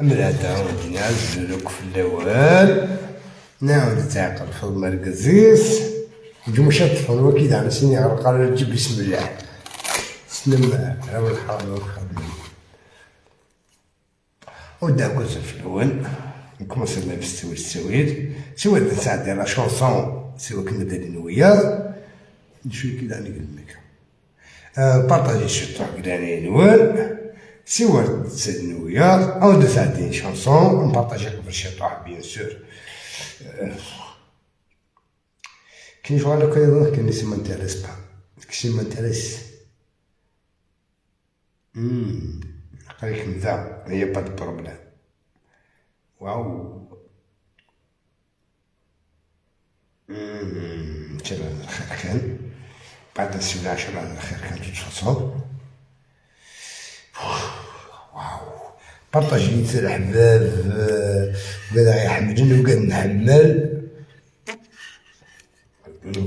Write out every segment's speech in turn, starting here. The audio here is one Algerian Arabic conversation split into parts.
أمراتا ودينا عزلوك في الأول نعاود تعقل في المركزيس نجو مش طفل وكيد على سيني غرقال تجيب بسم الله سلم على الحرام والخدمة ودا كل في الأول نكمل لابس السويد السويد سويد نساعد لا شونسون سوا كنا دايرين وياض نشوي كي داني قلمك بارطاجي شي طوح كداني نوال سوا تسد وياض او دفعتي شونسون نبارطاجي قبل شي طوح بيان سور كاين شغل كاين كاين سي مانتيريس با كشي مانتيريس قالك نتا هي با دو بروبليم واو ان شاء الله الخير كان بعد السبعة ان شاء الله الخير كان توت واو بارطاجيت الأحباب وكذا يحملني وكذا نحمل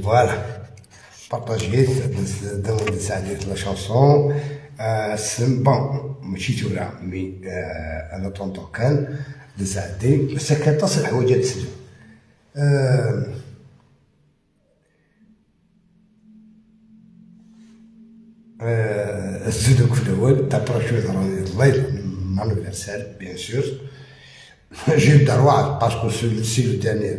voilà بارطاجيت داود سعديت la chanson bon ماشي تورا mais انا طونطو كان دسعدي بس كان تصل حوايج تسلم الزدوك في الاول تابروشو راني الليل anniversaire bien sûr j'ai le droit parce que c'est le dernier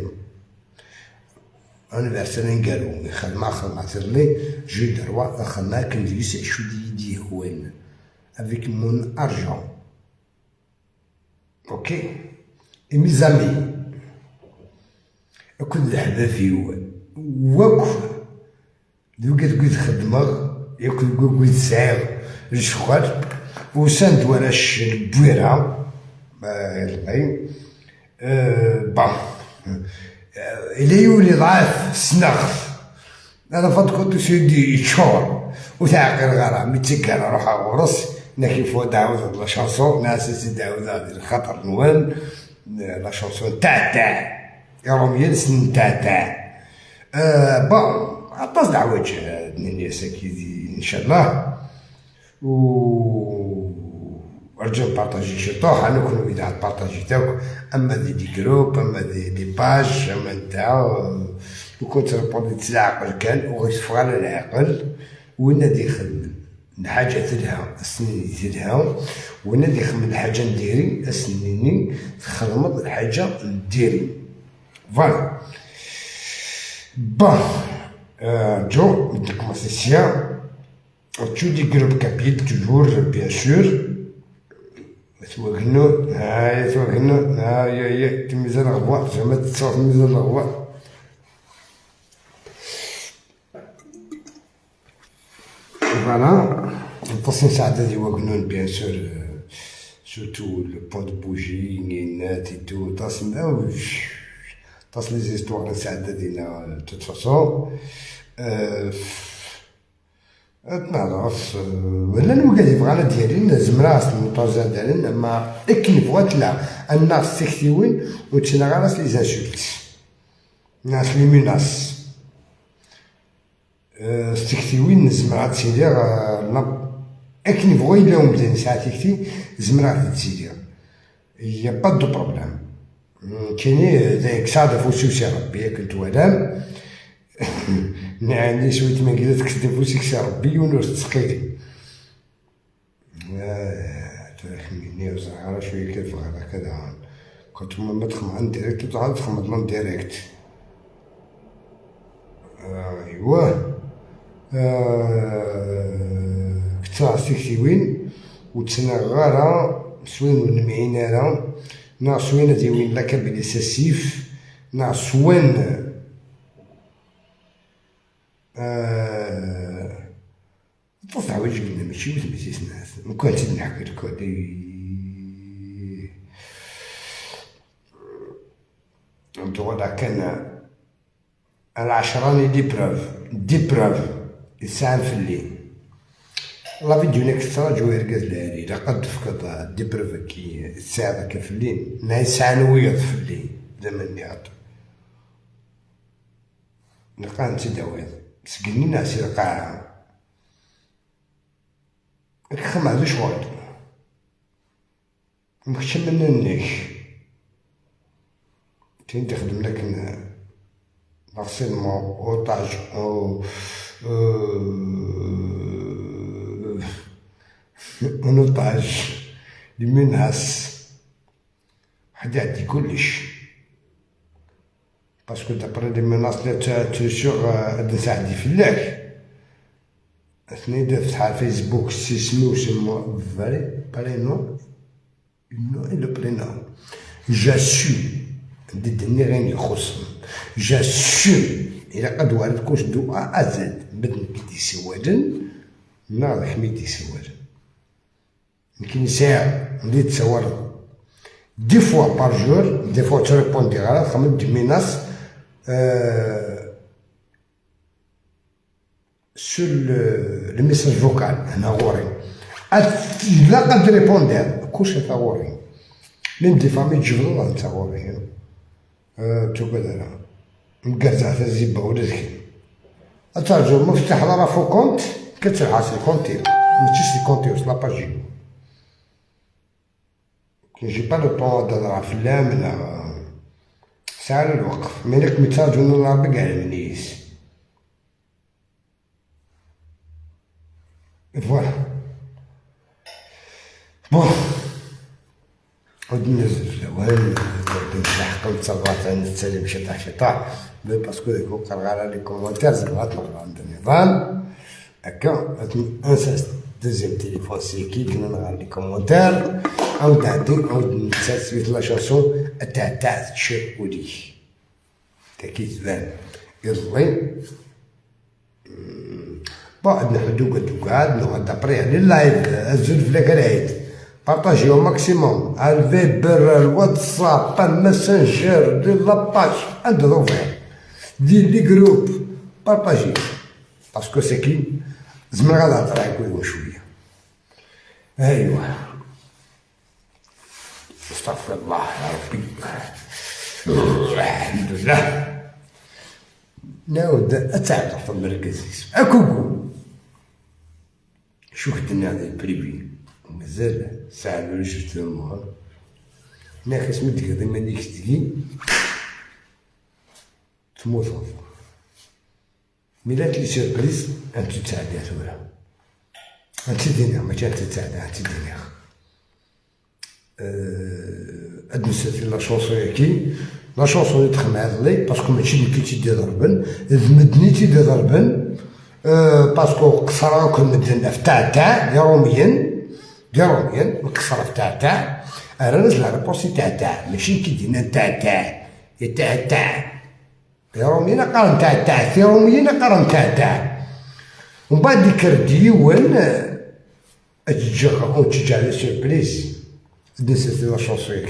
anniversaire نقالو خدمة خدمة لي j'ai le droit خدمة كندير شو دي هوين avec mon argent ok et mes amis كل الأحباب في وك دوكا تقول خدمة ياك تقول ساعة الشغل وساند وراش البويرة يلغي bon إلا يولي ضعف سنغ أنا فات كنت سيدي يتشور وتعقل غرا متكر روح غرس نكيفو دعوة la chanson ناس سيدي دعوة الخطر نوال la chanson تاع تاع يا روميال سن تاع تاع bon عطاس العواج الناس اكيد ان شاء الله و رجع بارطاجي شي طوح انا كون ويدا بارطاجي تاعك اما des groupes اما des pages اما نتا وكنت ريبوندي العقل كان وغيتفغ على العقل وين دي يخدم الحاجة تلها السنين تلها وين دي يخدم الحاجة نديري السنيني تخدم الحاجة نديري voilà bon جو نكومونسي tous les groupes kabyles toujours bien sûr توكنو هاي توكنو هاي هاي تميزان الغوا زعما تصور ميزان الغوا voilà نتصل ساعة دي وكنون bien sûr surtout le pont de bougie نينات et tout تصل تصل les histoires ساعة دينا toute façon تنعرف ولا نوكا يبغى ديالي زمرا المطازة ديالي ما اكن بغات لا الناس تكتيوين وتنا غير les insultes ناس les menaces تكتيوين زمرا تسيدي اكن بغا الا ومدين ساعة تكتي زمرا تسيدي y a pas de problème كايني داك ساعة فوسي ربي كنت ولام عندي شوية ما قدرت كنت فوسيك سي ربي ونور تسقيلي تخميني وزعرة شوية كيف غير كذا كنت ما تخمم عن direct تعال تخمم من direct ايوا كنت سيكتيوين وتسنى غارة سوين ونمعين راه نا سوين ديوين لا كابيلي ساسيف نا سوين طفت حوايج قلنا ماشي وثبتي ناس مكان تزيد نحكي لك هادي كان العشراني des preuves des preuves الساعة في الليل la vidéo نيك تراجع يرقد العالي لقد فقد des preuves كي الساعة في الليل نهاية الساعة نويض في الليل زمان نعط نلقى نتي داويض سكني ناس القاعة خمع ذو شغل مكتش منك كاين تخدم لك l'harcèlement, otage, en otage, les menaces. واحد يعدي كلش parce que d'après les menaces لا تسوغ نساعدي فلاك اثنين تفتح فيسبوك سيسمي وسمو vrai prénom, nom et le prénom. J'assume ندني غير يخص j'assume إلا قد وارد كوش de A à Z بدن كيدي سوالن ناض حميدي سوالن يمكن ساعة ندي تصور des fois par jour, des fois tu réponds غلط خمم des menaces sur le message vocal. انا غوري لا قد répondre كلشي تا غوري لين des familles تجبدو انت غوري تقول انا مقرزع تزيبا ولا ذكي أترجو مفتاح راه faux compte كتلحق c'est compte ماشي c'est compte la page. كي j'ai pas le temps نهضر في اللام لا ساعة الوقت mais لك متاجو نلعب كاع المنيس. Voilà. Bon. عود ننزل في الاول نعود نلحق نتصرف نتسلم شطح شطح mais parce que ديك وقع على les commentaires زعما نقرا عند النظام هكا انسى deuxième téléphone c'est كي كنا نغير les commentaires. عاود عندي عاود نتسالس la chanson تاع تشير ولي تاكي تبان يضلي. Bon عندنا حدود قعد نقعد après يعني ال live الزول في العيد partagez au maximum على الفيبر الواتساب الماسنجر ديال la page عند روفير ديال les groupes, partagez parce que c'est كي زمان غادا نهضر عليكم شويه. ايوا استغفر الله يا ربي الحمد لله نعاود اتعب في المركز اكوكو شوف الدنيا هذه privé مازال ساعة justement ناقص من ديك ما ديك تجي تموت ميلات les surprises انت تساعد ثورة انت دينيا ماشي انت تساعد انت دينيا ادنسات la chanson كي la chanson يدخل مع لي parce que ماشي كي تيدي ضربن ذمدني تيدي ضربن parce que قصرا كل مدن في تاع تاع يوميا يوميا القصرة في تاع تاع انا نزل réponse تاع تاع ماشي كي دينا تاع تاع تاع تاع يوميا قارن تاع تاع يوميا قارن تاع تاع ومن بعد ديك ديوان تجي تجي على surprise نسيت la chanson.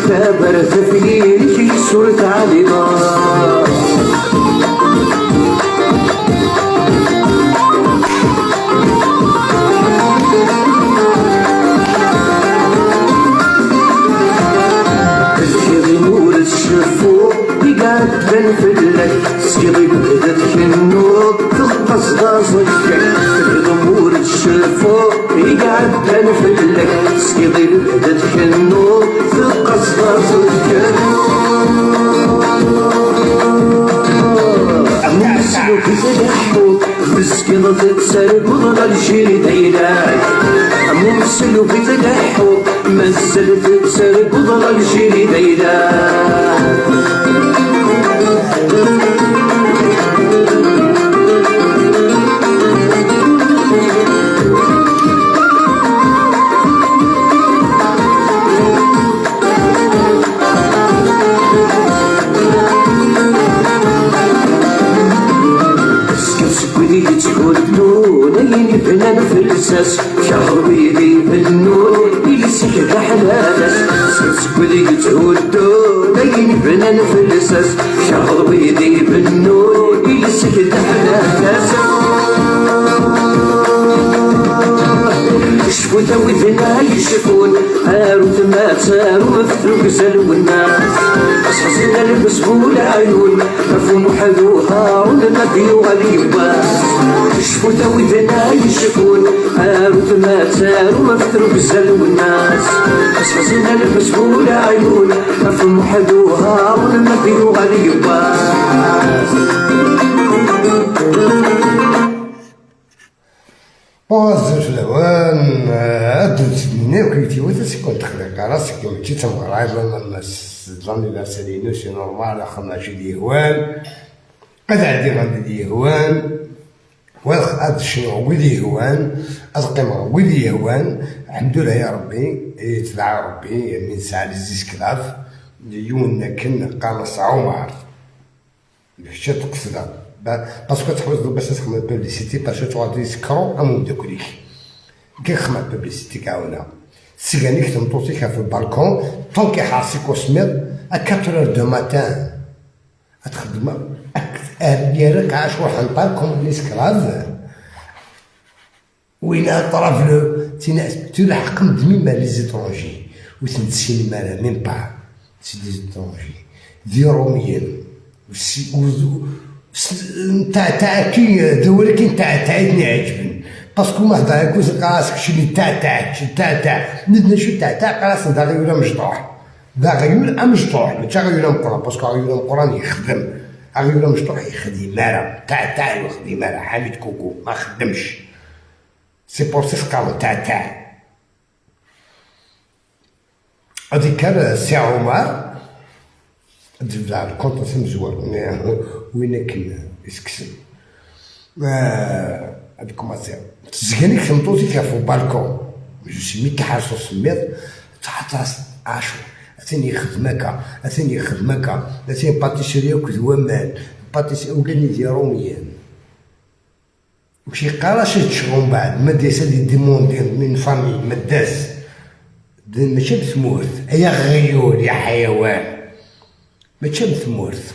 ثابر ثفيرك سورة علي. يعدل فلك سكيضي بدت كنوض تغطس ضازك الضمور الشفو يعدل فلك سكيضي بدت كنوض تغطس ضازك مسلوك تلحو مسكين تتسرق وضل الجيل ديلاك مسلوك تلحو مزل تتسرق وضل الجيل ديلاك في الساس شهر ويدي بالنور يلسك حلالس سكودي تهدون أين بنان في الساس شهر ويدي بالنور يلسك حلالس شفوتا وذنا يشفون هاروت ما تارو مفتوك زلو الناس أصحصنا البسبول عيون مفهوم حدو هارون ما ديو غالي شفوتا وذنا يشفون هاروت ما تارو مفتوك زلو الناس أصحصنا البسبول عيون مفهوم حدو هارون ما ديو غالي بون الأوان أدو تسنيني وكيتي وتا سيكون تخلق راسك ماشي تمغرا l'anniversaire ينو c'est normal اخا ماشي ديهوان قد عندي غادي ديهوان واخ هاد شنو ويدي هوان القيمة ويدي هوان الحمد لله يا ربي يتبع ربي من ساعة les esclaves يون كن قانص عمر باش تقصد parce que تحوز باش تخدم publicité باش تغادي سكرو امو داكوليك كي خدم publicité كاونا سيغانيك تمطوطيك في البالكون طونك حاسيك وسمير à 4 du matin تخدم ديالك عاش حنطال comme l'esclave وين طرف تلحق مدمي les étrangers وتنتسين مالا même pas c'est des étrangers دي روميين تاع كي ولكن تاع تاعتني عجبني parce que ما هضر كوز راسك شي تاع تاع تاع تاع ندنا شو تاع تاع راس دا غيولا مشطوح دا غيول مشطوح ماشي غيولا مقران parce que غيولا مقران يخدم غيولا مشطوح يخدم مالا تاع تاع يخدم مالا حميد كوكو ما خدمش c'est pour ça قالوا تاع تاع هذيك سي عمر تبدا ال compte مزوار وين كان يسكسن هذيك commencer تزكانيك تمطوطي في ال balcon je sais مي كحاسو سميت تحط عاشو اثني يخدمك اثني يخدمك اثني pâtisserie وكذا pâtisserie وكان ديال روميان وشي قراش تشغل بعد ما ديس دي demander من famille ما داس ماشي بثمورث يا غيول يا حيوان ماشي بثمورث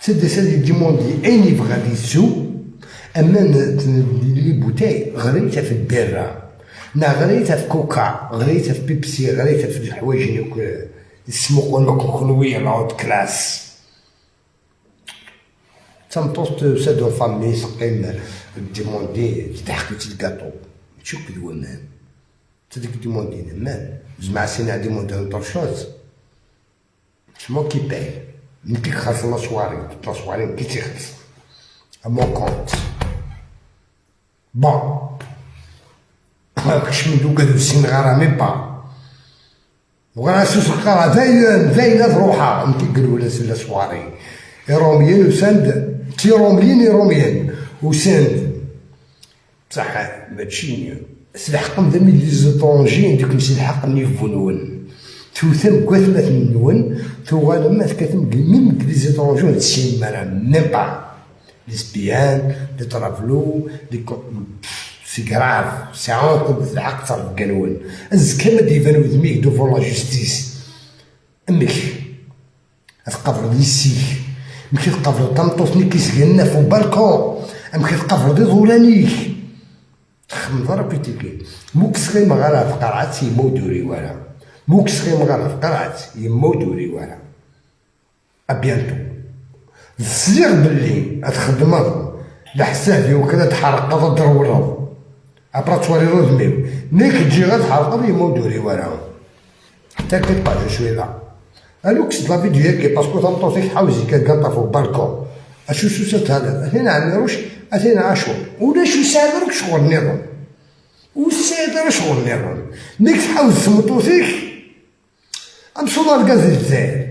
تدس دي demander اين يبغى دي سو اما les bouteilles غريتها في البيرة نا غريتها في كوكا غريتها في بيبسي غريتها في الحوايج يسمو كوكونوية la haute classe تمطوط سادو famille سقيم demander تحقي الكاطو ماشي كدوا مان تديك demander مان زعما سينا demander autre chose c'est moi qui paye ملي خاص la soirée la soirée كي تيخلص à mon compte bon كش من دوكا دو سين غارا même pas وغانا سوس القرا داين داين روحها انت قالوا لا soirée روميين وساند تي روميين روميين وساند بصح ماشي سلحقم دامي les étrangers ديك نسي الحق niveau نون توثم كواثمات نون توغالا ما تكاتم même les étrangers تسين مالا même pas lesbiennes les travelots les c'est grave c'est honte الحق تصرف قانون الزكا ما ديفان ودميك devant la justice امك تقابل ليسيك مكي تقابل طنطوسني كيسكن في بالكون امك تقابل دي ظولانيك تخمم ضرب تيكي موك سخي مغارة في قرعة يمودوري ولا موك سخي مغارة في قرعة يمودوري ولا à bientôt. زيغ باللي تخدمض لحسابي وكذا تحرق تضرورض ابرا توالي رودميو نيك تجي غا تحرق يمودوري ورا حتى كيبقى جو شوي لا الو كسد لا فيديو كي باسكو تمطوطيك حاوزي كتقطع فوق بالكون اشو سوسات هذا اثنين عميروش اثنين عاشور ولا شو سادرك شغل النظام وسادر شغل النظام ميك تحاوز تمطوطيك امسونا الغاز الجزائر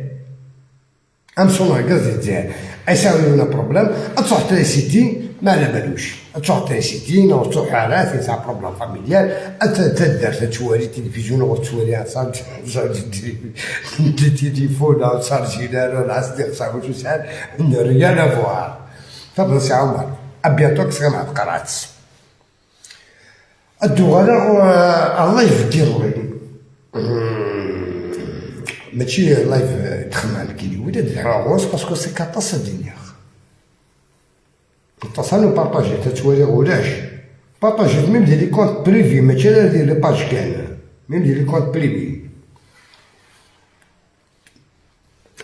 امسونا الغاز الجزائر ايساوي لنا بروبليم تروح تريسيتي ما على بالوش تروح تريسيتي نو تروح على تاع بروبليم فاميليال تدار تتوالي تلفزيون وتوالي تليفون صار جيلان العسل صار شو سال ريان افوار تفضل سي عمر ابياتوك كسغ مع القرات الدوغالا الله يفكر ماشي لايف دخل مع الكيلي ولا دير غوص باسكو سي كاطاس دينيغ اتصلوا بارطاجي تتوالي ولاش بارطاجي ميم ديال لي كونت بريفي ماشي ديال لي باج كان ميم ديال لي كونت بريفي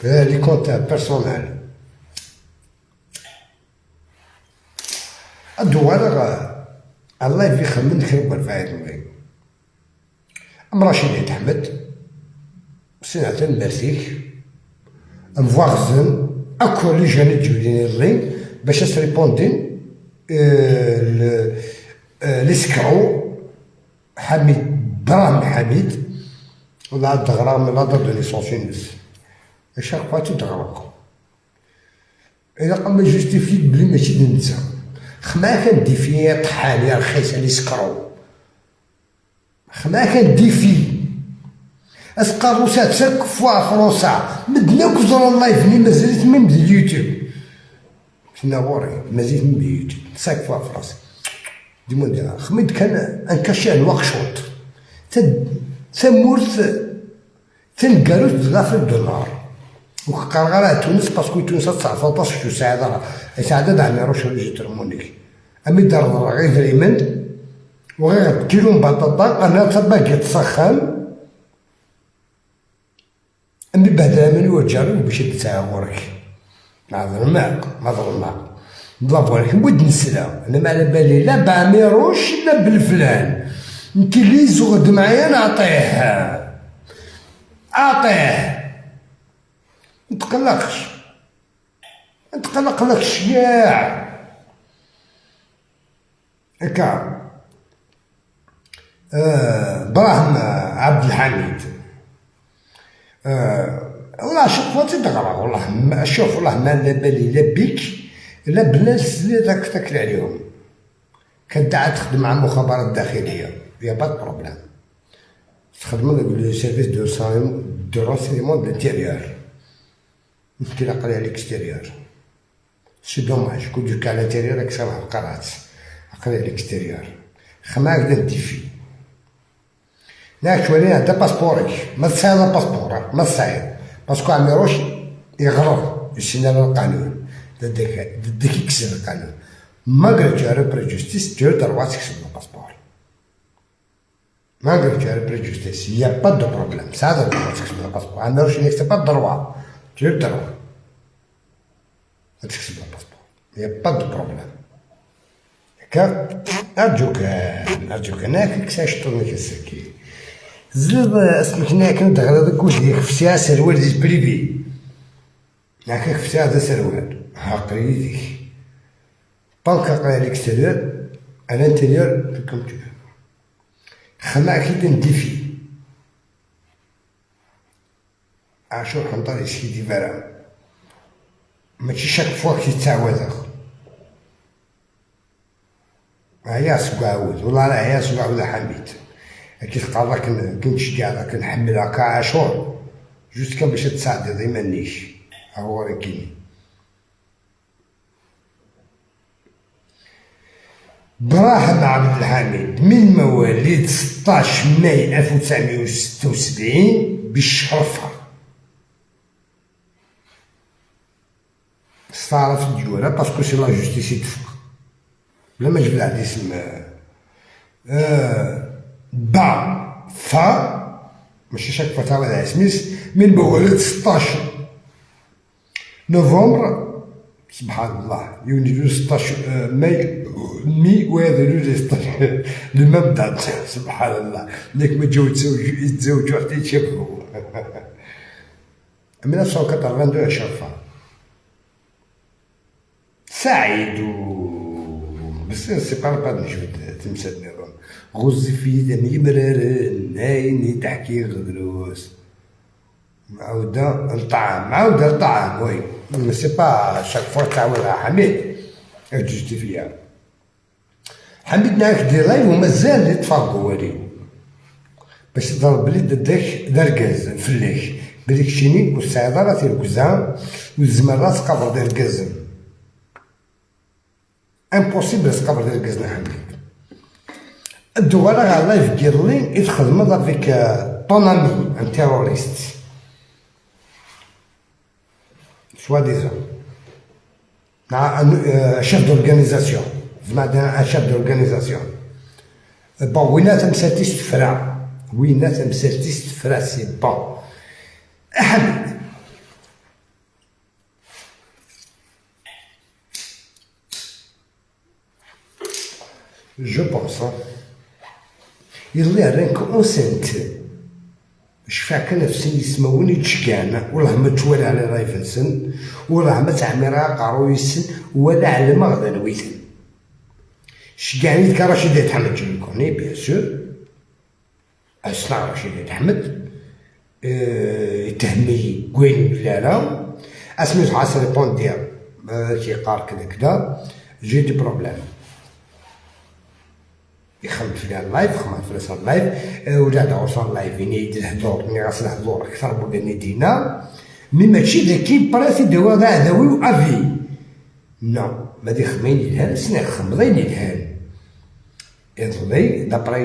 لي كونت بيرسونيل الدوالة الله يخمن خير بالفايد المغرب ام رشيد احمد سنة مرسيك مفواغزن اكو لي جاني تجبدين اللي باش تريبوندين لي سكرو حميد براهم حميد ولا دغرام لا دار دو ليسونس نس اشاك فوا تدغرق الا قام جوستيفي بلي ماشي ننسى خما كان ديفي طحان يا رخيص لي سكرو خما كان ديفي اسقارو ساتسك فوا فرنسا مدنا كزر اللايف ني مازالت من اليوتيوب كنا غوري مازالت من اليوتيوب ساك فوا فرنسا ديما ديال خميد كان ان كاشي الواكشوط تمورت تنقالوت لافريك دو نور وقرا تونس باسكو تونس 19 شو ساعه ساعه دعمي روش ريجيتر مونيك امي دار غير دريمن وغير كيلو بطاطا انا تباكي تسخن امي بهدل من وجهي باش تتعاورك ما ظلماك ما ظلماك نطلب بود نسلا انا ما على بالي لا بعميروش لا بالفلان انت اللي زغد معايا نعطيه اعطيه متقلقش نتقلقلكش كاع هكا. براهم عبد الحميد والله شوف فاتي تغرى والله ما شوف والله ما لا بالي لا بيك لا بناس اللي راك تاكل عليهم. كدعا تخدم مع المخابرات الداخلية y a pas de problème، تخدم le service de renseignement de l'intérieur يمكن عقلي على l'extérieur. c'est dommage كون دوك على l'intérieur راك سامع القرات عقلي على l'extérieur خما هكذا نديفي ناك تولي عندها passeport ك ما تصايد passeport ما تصايد parce que عميروش يغرض يسنى القانون ضدك يكسر القانون malgré tu as repris justice tu as le droit تكسب ال passeport malgré tu as repris justice y a pas de problème ساعة le droit تكسب ال passeport عميروش n'existe pas droit tu as le droit تكسب ال passeport y a pas de problème. هكا ارجوك ارجوك انا كيكساش طوني كسكي زلد اسمك هناك ندغرا داك ولدي خفتيها سروال ديال privé هكا خفتيها هذا سروال ها قريتك بانك قرا l'extérieur à l'intérieur comme tu veux خما كي نديفي عاشور حنطري سيدي فارا ماشي chaque fois كي تعاود هيا سكعود والله راه هيا سكعود حميد كي تلقى كي نشجع راك نحمل هكا عاشور juste كان باش تساعد ديما نيش ها هو راه كاين. براهم عبد الحميد من مواليد 16 ماي 1976 بالشرفة صارت الديورة parce que c'est la justice يتفق بلا ما جبد عندي اسم با فا ماشي chaque fois تعاود على سميس من مواليد 16 نوفمبر سبحان الله يوني 16 ماي مي وهذا لو 16 le même date سبحان الله ليك ما جاو يتزوجوا حتى يتشابهوا 1982 اشرفه سعيد و بس سي با با نجبد تمثال النظام غزي في دمي يمرر نايني تحكي غدروس معودة الطعام معودة الطعام oui c'est pas chaque fois تعاودها حميد justifier حميد ناك des lives ومازال يتفرقوا ولي باش تضرب بلي داك داركاز فلاك بلي كشيني والسعيدة راه تيركزا والزمر راه تقابر داركاز impossible تقابر داركاز حميد الدوالة غا live كيرلي يتخدم avec ton ami un terroriste soi-disant مع chef d'organisation زعما un chef d'organisation bon وينا تمثالتيش تفرا وينا تمثالتيش تفرا c'est bon حميد je pense يلا رانك enceinte شفا كان في سن يسموني تشكان والله ما توالي على رايفنسن والله ما تعميرها قارو يسن ولا على ما غدا نويتن شكاني كان رشيد احمد je connais bien sûr اسنا رشيد احمد يتهمي كوين بلالا اسمي عاصر répondre كيقار كذا كذا j'ai des problèmes يخمم في ال live خمم في ال live ولا دعوة ال live يعني يدير الهضور ني غاس الهضور اكثر من دينا mais ماشي ذاكي براسي دوا ذاوي وافي non ما دي خمين يلهان سنة خمضين يلهان يظلي d'après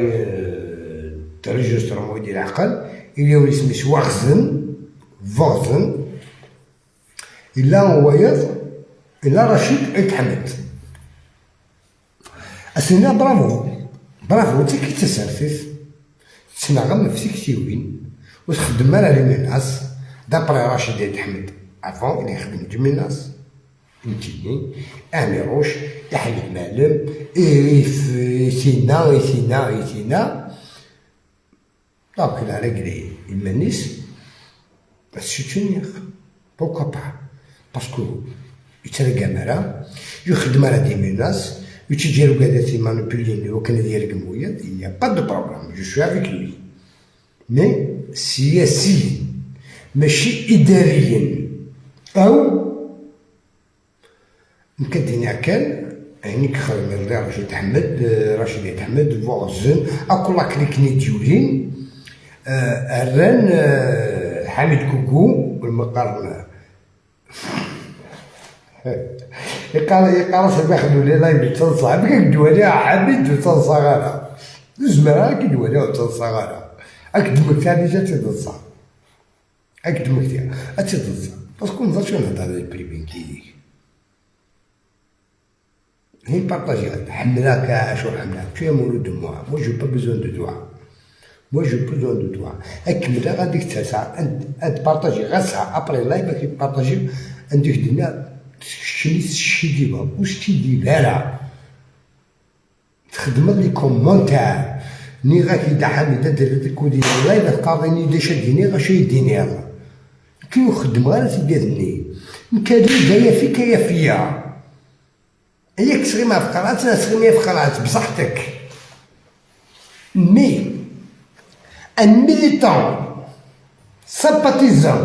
l'enregistrement يدير العقل إلا ولي سميت واغزن فوغزن إلا هو يض إلا رشيد يتحمد أسنى bravo bravo انت كي تسرتيت تسنغم في تيكتيوين وتخدم على les menaces d'après رشيد احمد avant اللي يخدم des menaces انتيني اميروش يحيى المعلم يتينا يتينا يتينا donc il a réglé المانيس soutenir pourquoi pas parce que يترقى مرا يخدم على des menaces يتجيرو كذا تي manipuler وكان ديال القمويات y a pas de problème je suis avec lui mais سياسيا ماشي اداريا او نكديني كان يعني كخدم رشيد احمد رشيد احمد فوغزن اكو la clique ني ديولين الران حميد كوكو والمقارنة يقال سباخ لي live تنصح بك دوالي حميد تنصح غالا زمرا كي دوالي تنصح غالا اك دمك تاع déjà تنصح اك دمك تاع تنصح parce que نزال نهضر على ال privé كيديك هي partager حملاك اشو حملاك tu es amoureux de moi moi j'ai pas besoin de toi moi j'ai besoin de toi اكمل غاديك تسعة انت partager غير ساعة après live كي partager عندك دنيا شني شي واش تيدي لا تخدم les commentaires ني غا كي حميد دير كودي live قاضيني دي شديني غا شي يديني هذا كي يخدم غير تيديرني نكادي جاية فيك يا فيا ياك صغير ما فقرات صغير ما فقرات بصحتك mais un militant sympathisant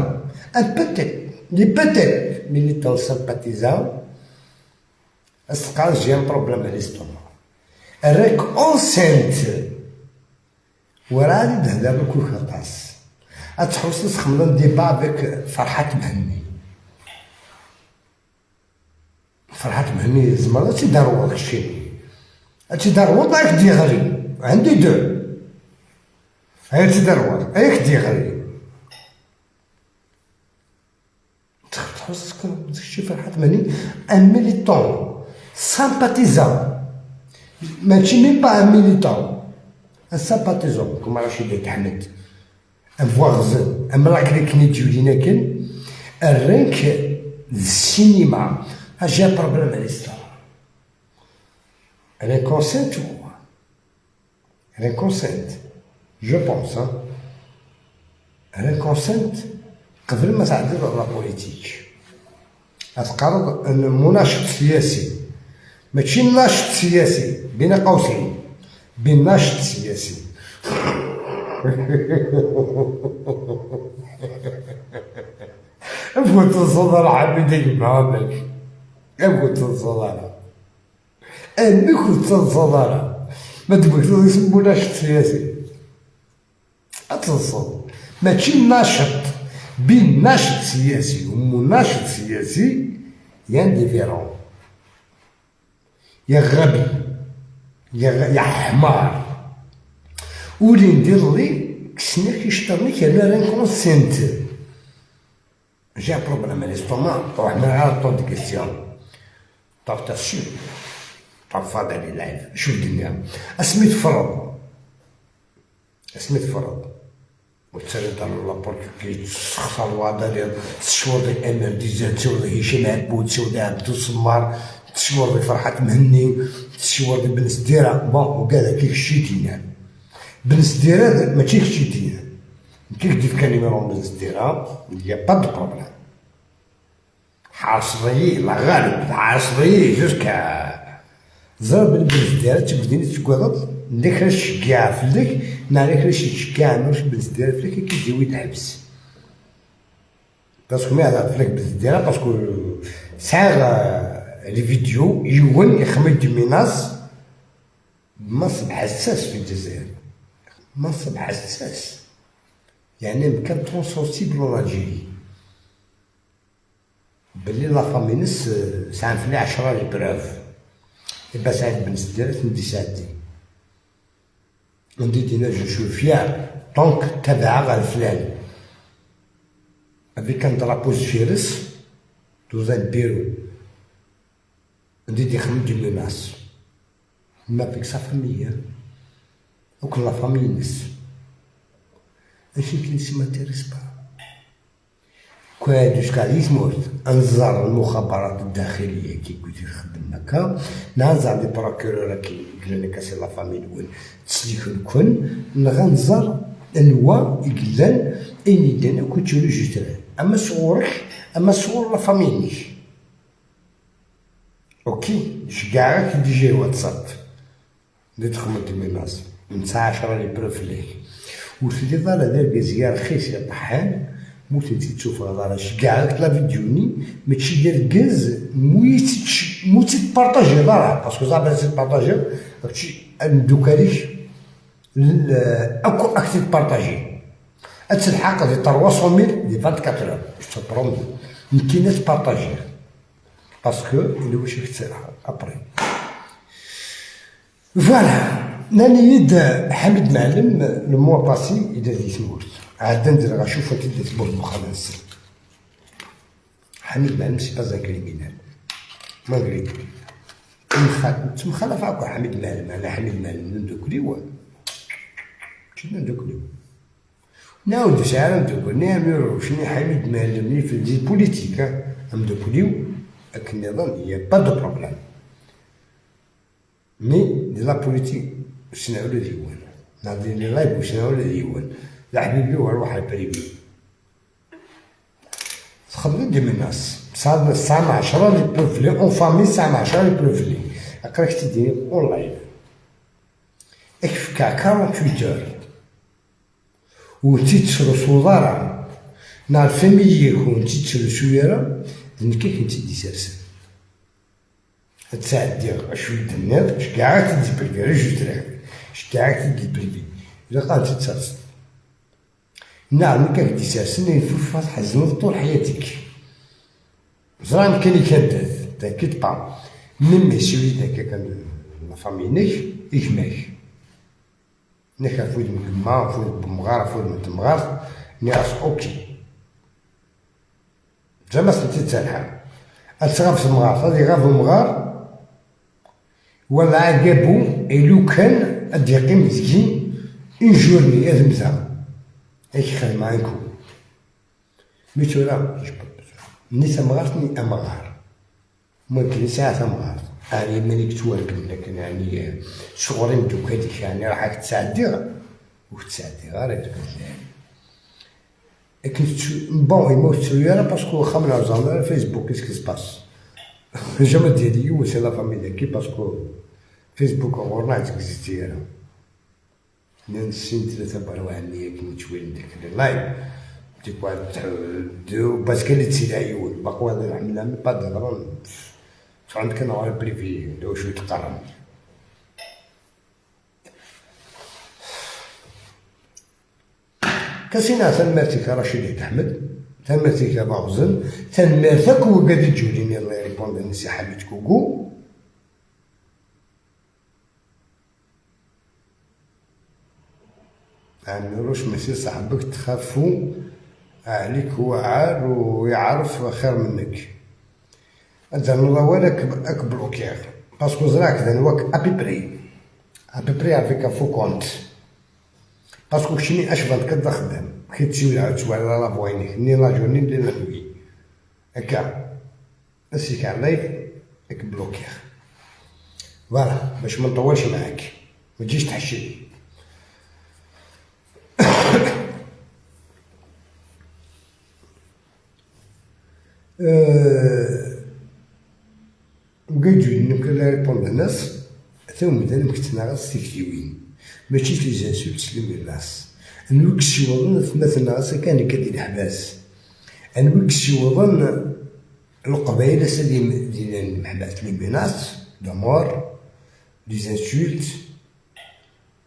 un peut-être les peut-être militant sympathisant استقال j'ai un problème à l'estomac راك enceinte وراني نهدر لك خطاس اتحوس تخمم débat avec فرحات مهني فرحات مهني زعما تيدار شي تيدار وضعك ديغري عندي دو هاي تيدار هاك ديغري تحس شي فرحات مهني un militant sympathisant ماشي même pas un militant un sympathisant كوما رشيد احمد ان فواغزن ام la clique ني ديولينا كان الرانك السينما. J'ai problème à l'histoire. Elle est consciente ou quoi؟ Elle est consciente, je pense, hein. Elle est consciente. قبل ما تعدل la politique تقرر ان مناشط سياسي، ماشي ناشط سياسي، بين قوسين بين ناشط سياسي. ابغى تصدر حبيبي معاك، ابغى تصدر انك تصدر ما تبغيش تسمو ناشط سياسي، اتصل ماشي ناشط. بين ناشط سياسي ومناشط سياسي y a une différence. يا غبي يا حمار. ولي ندير لي كسنا كيشطرني كان راه consciente. J'ai un problème à l'estomac. روح من غير tant de questions. طاف تاسيو طاف هذا لي live. شوف الدنيا اسمي تفرض، اسمي تفرض وتسرد على la porte كي تخسر الوضع. تشور دي امير ديزاد، تشور دي هشام عبود، تشور دي عبدو السمار، تشور دي فرحات مهني، تشور دي بن سديرة. bon وكذا كيف شيتينا بن سديرة ماشي شيتينا كيف ديف كان numéro بن سديرة y a pas de problème. حاصري لا غالب حاصري jusqu'à زرب بن سديرة تبديني تقعد نديك شكاع فلك نعرف شكاع نوش بن سديرة فلك كيديوي الحبس parce que ما هذا فلك بن سديرة parce que ساعة les vidéos يون يخمد des menaces. منصب حساس في الجزائر، منصب حساس، يعني مكان très sensible en Algérie. بلي la famille نس ساعة في 10 les preuves. يبقى سعيد بن سديرة ندي سعدي ندي دينا je suis fier donc تبع غير فلان avec un drapeau فيرس dans un bureau ندي يخمم des menaces mais avec sa famille وكل la famille نس اش كاين ça m'intéresse pas. كوادوش كاع يسموت انزار المخابرات الداخلية كي كنت يخدم هكا نانزار des procureurs كي قلنا لك c'est la famille وين تسليك كون نغنزر انوا يقلان اين يدان كنت جوج. اما صورك اما صور la famille. OK شكاعك déjà واتساب دي تخمم des menaces من 10 les preuves ليك وتلي ضال هذا الكزيار رخيص يا طحان موت تزيد تشوف هذا شكاعك la vidéo ني ماشي دير كاز موت تبارطاجي ضرا parce que زعما تبارطاجي هادشي ندوكاليك اكو اكتي تبارطاجي تلحق دي 300 mille دي 24 heures, je promets. يمكن تبارطاجي parce que اللي واش كتسرح après. voilà ناني يد حميد معلم le mois passé إذا دي تمورت عاد ندير غنشوف تدي تمورت مخالص. حميد معلم c'est pas un criminel malgré تمخالف هاكا حميد معلم. انا حميد معلم ندوكليو كنا ندوكليو نعاود ساعة ندوكل نعملو شنو حميد معلم في des politiques ندوكليو النظام y a pas de problème mais de la politique شنو ديوان نعطي les lives شنو ديوان يا حبيبي وروح ال privé تخدم des menaces ساعة 10 les preuves لي en famille ساعة 10 les preuves لي اقراك تدير en live اكفكا 48 heures وانتي تسرسو دارا نهار famille وانتي تسرسو يارا نكي كنتي دي سرسن تساعد شوية الناس شكاع تدي privé جوج دراهم شكاع تدي privé إلا قال تتسرسن نعم كاك دي سرسن يفوف تحزن طول حياتك زرا كان يكدد t'inquiète pas même si داك كان la famille نك يجمعك نك فويد من كما فويد بمغار فويد من تمغار نياس OK زعما سنتي تسالحة اتغاف المغار غادي غاف المغار ولا عقابو لو كان اد يقيم زكي une journée ادمزا ايك خدمة عنكو mais تورا. ني تمغارت ني امغار ممكن ساعة تمغارت يعني مانيك توارك لكن يعني شغلي ندوك هذيك يعني راح تساعدي وتساعدي غير لكن bon يموت تسوي parce que خمنا زعما فيسبوك qu'est-ce qui se passe jamais ديالي c'est la famille كي parce que فيسبوك غورنا تكزيستي انا اثنين سين ثلاثة بروانية كي نتوين ديك live ديك واحد deux parce que اللي تسيلا يول باقي هذا الحمد لله با دابا عندك انا privé لو شو تقرن كاسينا تنمرتك رشيد احمد تنمرتك باغزن تنمرتك وقاد تجوليني الله يريبوند نسي حميد كوكو عميروش ماشي صاحبك تخافو عليك هو عار ويعرف خير منك انت نوضا اك بلوكير parce que زراك ذا نواك à peu près avec faux compte parce que كشني اش فانت كدا خدام كي تسوي عاود تسوي على la فوينيك ni la journée ni la nuit هكا اسيك على live اك بلوكير voilà باش ما نطولش معاك ما تجيش تحشي. وقايدو نمكن لا ريبوند الناس تا مدان مكتناغس تيكتيوين ماشي les insultes les menaces نوك سيوضن مثلا كان كدير الحباس نوك سيوضن القبائل سالي ديال المحباس les menaces de mort les insultes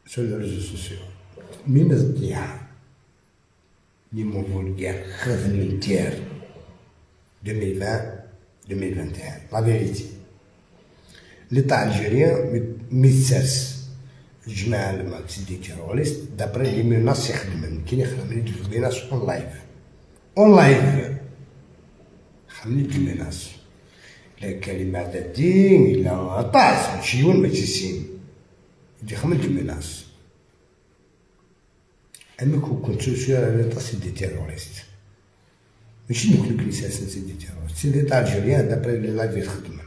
sur les réseaux sociaux مين تضيع les mots vulgaires خدم دير 2020 2021 la vérité l'État algérien ميتساس الجماعة الماكس des terroristes d'après les menaces يخدمن كاين يخدم les menaces en live en live خدم les menaces لا كلمة الدين لا طاس ماشي يون ماشي سين دي خمن des menaces اما كنت sur l'État c'est des terroristes ماشي نكون كليساس c'est des terroristes c'est l'État algérien d'après les lives يخدمن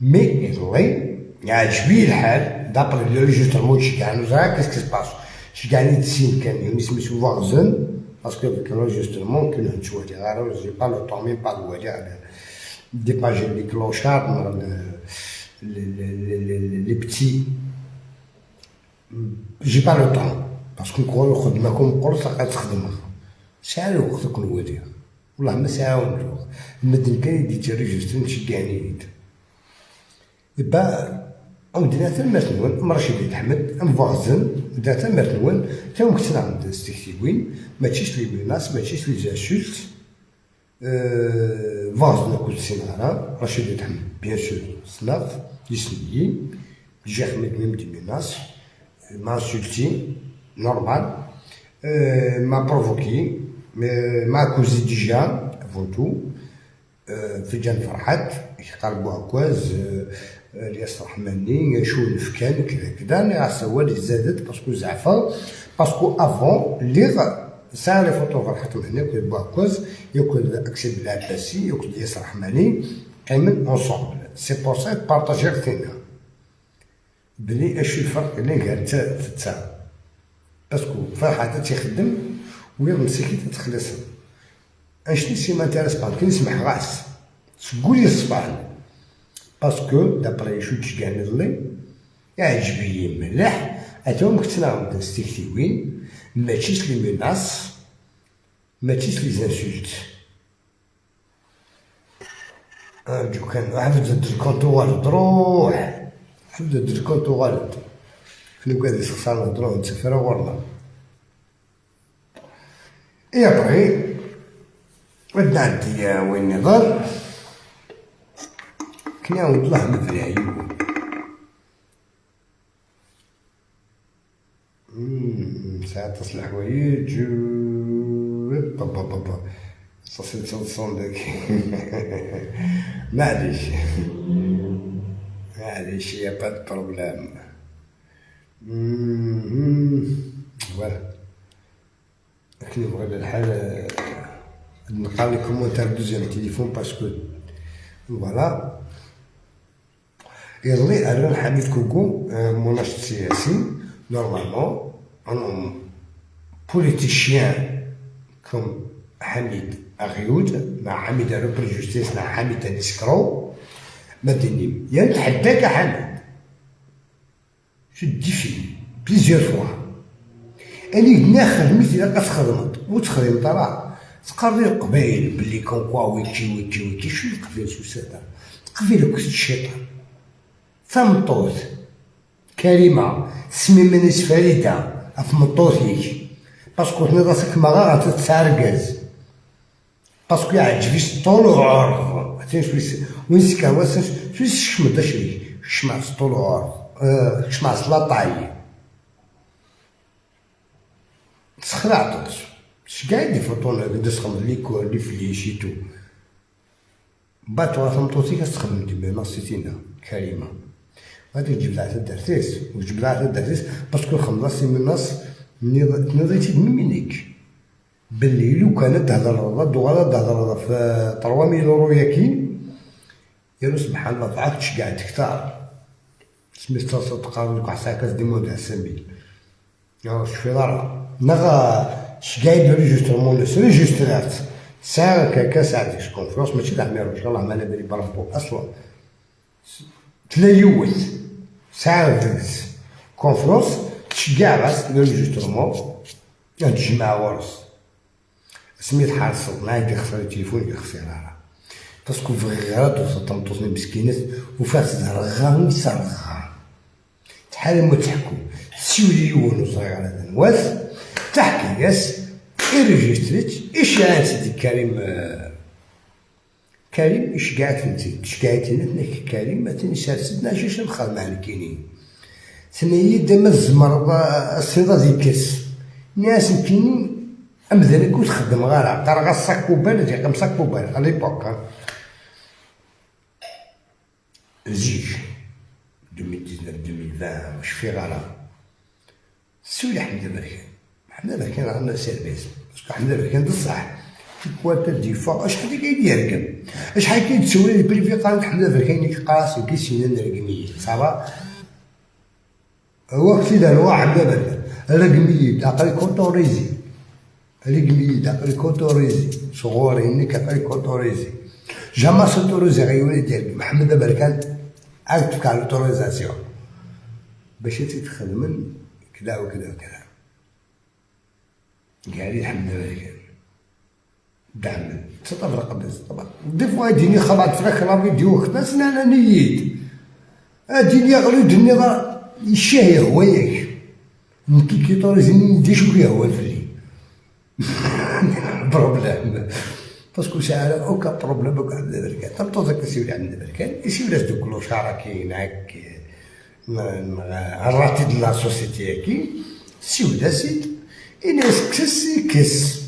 mais يظلي يعجبني الحال d'après l'enregistrement شي كاع نوزا qu'est-ce qui se passe شي كاع نتسين كان يوني سميتو فاغزن parce que avec l'enregistrement كنا نتوالي غير j'ai pas le temps même pas الوالي على dépager les clochards les petits j'ai pas le temps parce que نقولو خدمة قرص غادي تخدمها ساعة الوقت كون والي والله ما ساعة ونروح المدن كان يدي تيريجستري شي كاع نيد يبقى عندنا تمرت نون رشيد احمد ام فاغزن عندنا تمرت نون تا مكتنا عند ستيكتيوين ماشيش les menaces ماشيش les insultes فاغزن كل سينارا رشيد احمد bien sûr سناف يسنيي جي خمد même des menaces m'a insulté normal m'a provoqué m'a accusé déjà avant tout في جان فرحات يقربوا عكواز الياس الرحماني شو الفكان كذا كذا انا هو اللي زادت parce que زعفه parce que avant لي ساعة les photos فرحات هنا ياكل بوعكوز ياكل اكسل بالعباسي ياكل الياس الرحماني قايمين ensemble c'est pour ça بارطاجي فينا بلي اش الفرق اللي قال تا parce que فرحات تيخدم ويا مسكين تخلص اشني ça m'intéresse pas كي نسمح غاس تقولي الصباح parce que d'après شو تشكان لي يعجبني مليح اتوم كنت نعاود ستيكتيوين ماشيش les menaces ماشيش les insultes ارجو كان حفظ ال compte غلط روح حفظ ال compte غلط كنا قاعد يسخسر نهضرو نسافر ورنا et après ودنا عندي وين نظل كنا والله مفري عيون ساعات تصل حوايج با با با با تصل تصل داك معليش معليش y a pas de problème voilà لكن يبغى الحال نقرا les commentaires deuxième téléphone parce que voilà. يظلي أنا حميد كوكو مناشط سياسي normalement un politicien comme حميد أغيود مع حميد repris justice مع حميد escroc مدني يا نتحداك حميد je défie plusieurs fois اني ناخذ مثل كتخدم وتخدم ترى تقري القبايل بلي comme quoi ويكي ويكي ويكي شو القبيل سوسادا قبيل كنت الشيطان ثمطوط كريمة سمي منيس فريدة أفمطوطيك parce que تني ما غا تتسارقز parce que يعجبني طول وعرض وين سكا شو شمد شري شمع طول وعرض شمع la taille تخلعت شكاع des photos قد les cours les flèches et tout بعد تمطوطي كتخدم دي نصيتينا كريمة غادي تجيب لها الدرتيس وتجيب لها الدرتيس parce que خلصتي من الناس نضيتي منيك باللي لو كانت تهضر دوغالا تهضر في 3000 اورو ياكي يا سبحان الله فعاك تشكع كثار سميت تقارن لك واحد كاس دي مود سمي يا شوفي دارا نغا شكاع l'enregistrement ريجسترات ساعة كاكا ساعة confiance ماشي تاع ميروش والله ما على بالي بربو اصلا تلا ساعة confiance تشكاع راس l'enregistrement تجمع ورس سميت حاصل ما عندي خسر التليفون يخسر راه parce que فغرات وتمطوطني مسكينات وفات رغا يسرغا تحال ما تحكو سيولي يون وصغير هذا نواس تحكي ياس إرجستريت إشعات دي كريم كريم إشقعت فهمتي إشقعت لنا كريم ما تنسى شي نخدم على كاينين ثنيا دما الزمر الصيدا ديال كاس ناس كاينين أمذا كنت تخدم غير ترى غا sac poubelle ديال sac poubelle à l'époque زيج 2019 2020 واش في غالا سولي حمد بركان حمد بركان عندنا service parce que حمد بركان بصح quoi des fois اشحال كاين يركب اشحال كاين تسولي privé قال حمد بركان قاس كيسينا نرقمي ça va هو كي هو حمد بركان رقمي عقلي كوتوريزي رقمي عقلي كوتوريزي صغوري انك عقلي كوتوريزي jamais s'autoriser غيولي ديال محمد بركان عاد تفكر l'autorisation باش تخدم كذا وكذا وكذا قال لي الحمد لله دعم تطبق طبعا des fois يديني خبط في la vidéo خداس انا نيت اديني غلو دني يشاهي هو ياك نكي كيطوريزيني ندي شو فيها هو في problème parce que ساعة aucun problème عند بركان تمطوط كيسيولي عند بركان يسيولي دوك clochards كاين هاك الراتي de la société كي سيولا سيد إناس كس كس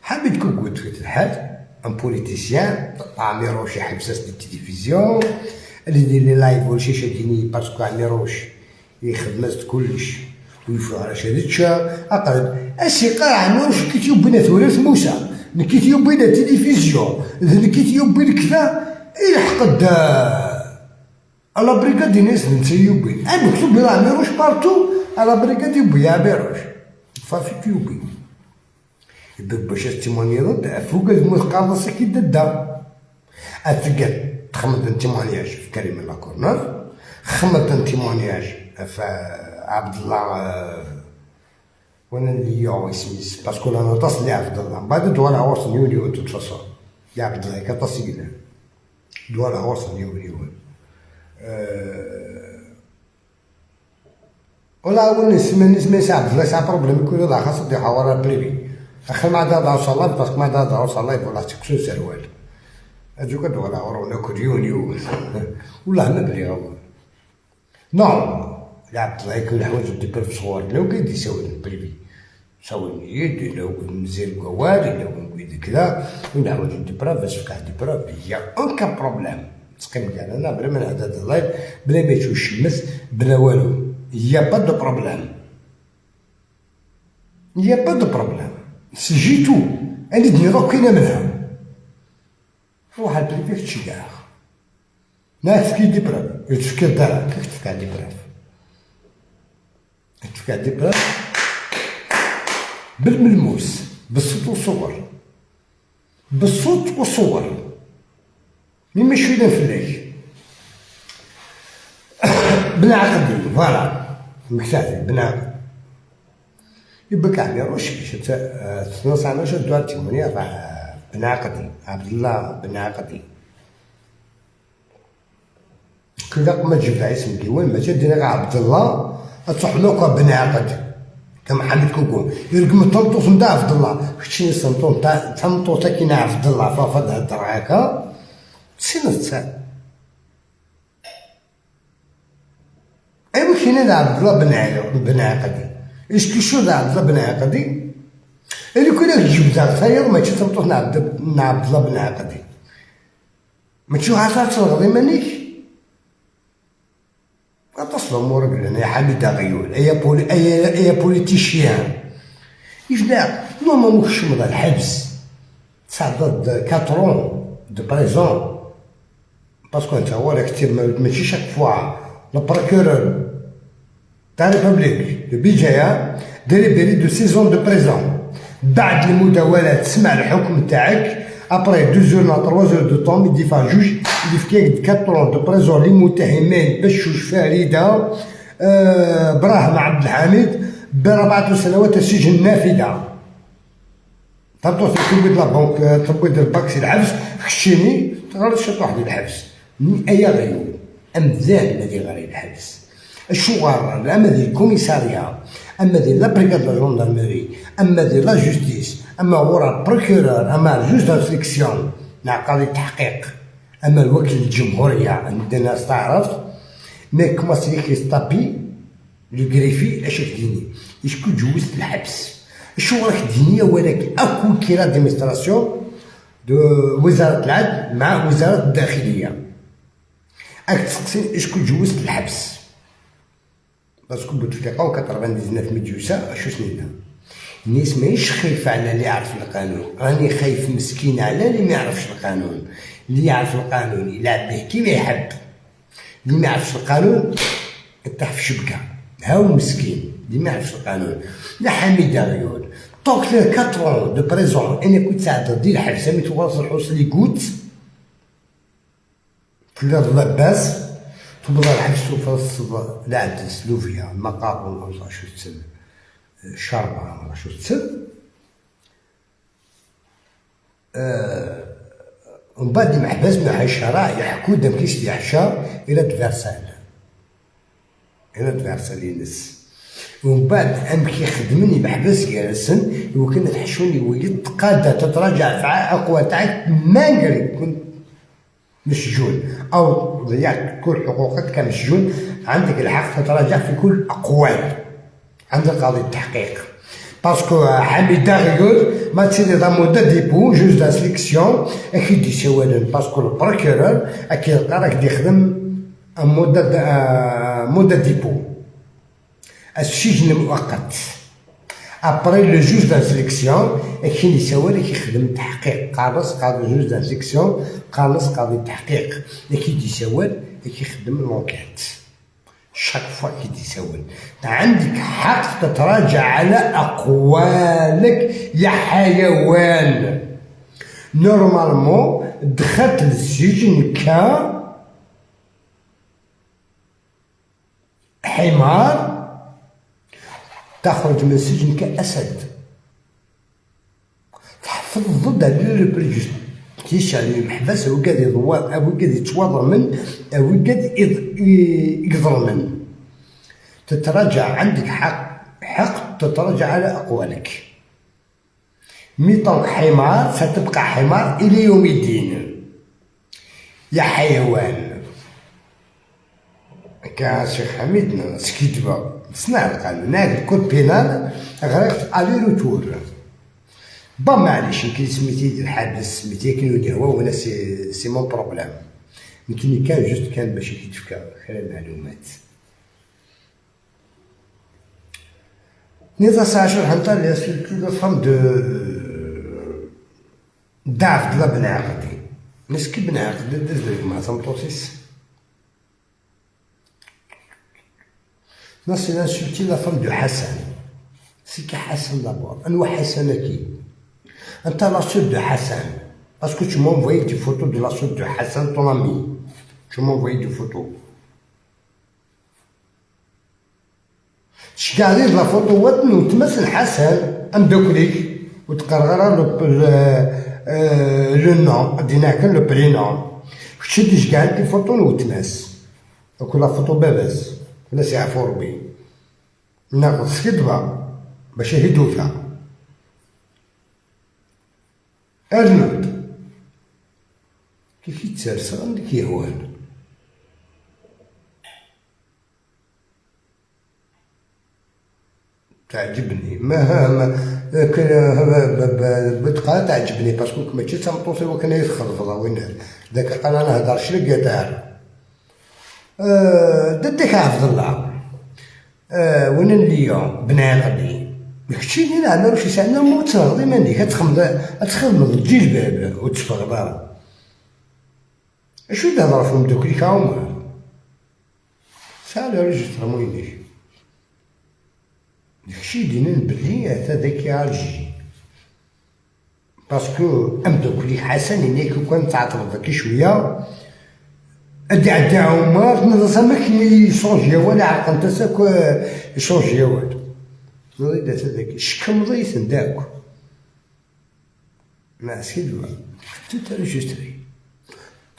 حبيت كون في الحال un politicien عميروش يحبس التلفزيون اللي يدير les lives ولا شاديني parce que عميروش يخدم كلش ويفرح على شادتشا اقل اسي قال عميروش كي تيوبينا ثورة موسى كي تيوبينا تلفزيون كي تيوبين كذا يحقد la brigade ناس نتيوبين انا مكتوب بلا عميروش partout la brigade يوبي عميروش فافي كيوبي باش témoigner فوق المقابلة كي دا اتقال تخمد témoignage في كريم لاكورنوف خمد témoignage في عبد الله وانا اللي يو اسميس parce que انا تصل لي عبد الله بعد دوال عورس نيولي toute façon يا عبد الله كتصل دوال عورس نيولي ولا هو نسمع نسمع عبد الله سا problème يكون هذا خاص دي حوار privé اخر ما دا دار صلاة parce que ما دا دار صلاة ولا تكسو سروال اجو كدو ولا ورونا كريونيو والله ما بلي غو non عبد الله يكون الحوايج des preuves صغار لو كيدي يساوي privé ساوي يدي لو مزيان كوالي لو كذا ونحاول des preuves باش فكا des preuves y a aucun problème تقيم كاع انا بلا ما نهضر ال live بلا ما يشوف الشمس بلا والو y a pas de problème y a pas de problème c'est tout. انا دني كاينه منها روح ال préfet تشجع لا تفكي des preuves تفكي الدار كيف تفكي des preuves تفكي des preuves بالملموس بالصوت والصور بالصوت والصور مي ماشي فلاك بن عقدي voilà مكتافي بن عقدي يبقى عميروش باش تنص دوار تيمونيا بن عقدي عبد الله بن عقدي كلا ما تجيب اسم ديوان ما تدير عبد الله تصحلوك بن عقد كما حمد كوكو يرقم تنطوط نتاع عبد الله كتشي سنطون تاع تنطوط كاين عبد الله فافد هضر هكا تسنت ايوا كاين عبد الله بن عقدي est-ce que شو عبد الله بن عقدي اللي كنا تجيب دار ثاير ماشي تنطوط عبد الله بن عقدي ما تشوف عارفة تغضي منيك اتصل امورك لنا يا حميد غيول ايا بولي ايا politicien يجنا normalement كشمض الحبس تصعد 4 ans de prison parce que انت هو راك ماشي chaque fois le procureur تاع République de بيجايا délibéré de 6 ans de prison بعد المداولات تسمع الحكم تاعك après 2 heures لا 3 heures de temps يديفا juge يفكيك 4 de prison للمتهمين بشوش فريدة براهم عبد الحميد ب4 سنوات السجن نافذة. تبطو تبيض la banque تبيض الباكسي الحبس خشيني تغلط شط واحد الحبس اي غيو امذان الذي غير الحبس الشغار اما ذي ال commissariat اما ذي la brigade la gendarmerie اما ذي la justice اما ورا ال procureur اما juge d'instruction مع قاضي التحقيق اما الوكيل الجمهورية عندنا تعرف mais كما سيكي ستابي le greffier اش ديني est-ce que جوزت الحبس شو راك دينية ولكن اكو كي l'administration de وزارة العدل مع وزارة الداخلية اك تسقسي est-ce que جوزت الحبس parce que بوتفليقه 99 مديوسه شو سنينا الناس ماهيش خايفة على اللي يعرف القانون راني خايف مسكين على اللي ما يعرفش القانون اللي يعرف القانون يلعب به كيما يحب اللي ما يعرفش القانون يطيح في شبكة هاو مسكين اللي ما يعرفش القانون لا حميد غيول donc 4 de prison انا كنت ساعة دير الحبس مي توصل الحوص لي كوت في لاباس تبدا الحبس وفصل العدس لوفيا المقارون ولا شو تسمى الشربة ولا شو تسمى ومن بعد المحبس مع الشرع يحكوا دم كيس يحشى الى تفرسال الى تفرسال ينس ومن بعد ام كيخدمني محبس جالسن وكان تحشوني وليت قادة تتراجع في اقوى تاعك مانغري كنت مسجون او ضيعت كل حقوقك كمسجون عندك الحق تتراجع في كل الاقوال عند قاضي التحقيق parce que حميد غيول ما تسيدي دا mandat dépôt juge d'instruction اكيد يسوالن parce que ال procureur اكيد راك يخدم mandat dépôt السجن المؤقت après le juge d'instruction كاين يسوالك يخدم تحقيق قانص قاضي juge d'instruction قانص قاضي التحقيق كي يسوال كيخدم l'enquête chaque fois كي تسول عندك حق تتراجع على اقوالك يا حيوان normalement دخلت للسجن ك حمار تخرج من السجن كأسد تحفظ ضد le préjudice على المحبس هو قاعد يضوى او قاعد يتوضر او قاعد يظلم تتراجع عندك حق تتراجع على اقوالك mais tant que حمار ستبقى حمار الى يوم الدين يا حيوان كان شيخ حميد سكيتبا صنع القانون ال code pénal غرقت aller-retour bon معليش يمكن سميتي الحادث سميتي كي هو ولا c'est mon problème يمكن كان juste كان باش يتفكر خلال المعلومات نيزا ساعة شو حنتا لي surtout la femme de دا عبد الله بن عقدي مسكين بن عقدي دز مع تمطوسيس. Non, c'est d'insulter la femme de Hassan. C'est qui Hassan d'abord? أنو حسن qui? أنت la sœur de Hassan. Parce que tu m'as envoyé des photos de la sœur de Hassan, ton ami. Tu m'as envoyé des photos. شكاري la photo وطن وتمثل حسن أم دوكليك وتقرر le nom دينا كان le prénom. شدي شكاري des photos وتمس. كل photo باباس. الناس يعرفوا ربي. ناخذ كذبة باش يهدوها. أرنود كيف يتسرسر عندك يهوان. تعجبني ما بتقى تعجبني parce que ماشي تمطوطي وكان يتخلف وين ذاك قال انا نهضر شلقة دار ددك عبد الله وين اليوم بناقدي داكشي اللي عندنا واش يساعدنا مو تغضي ماني كتخمد تخدم الجلباب وتفغ اشو تهضر فيهم دوك اللي عمر ساعة رجل موينيش داكشي دينا بلي هذا ذاك الجي parce que ام دوك اللي حسن هناك كون تعطل ذاك شويه ادي عدي عمر نظن ما كاين يشونجي ولا عقل انت ساك يشونجي والو نريد هذاك شكم ضيف نداك ما سيدوا tout enregistré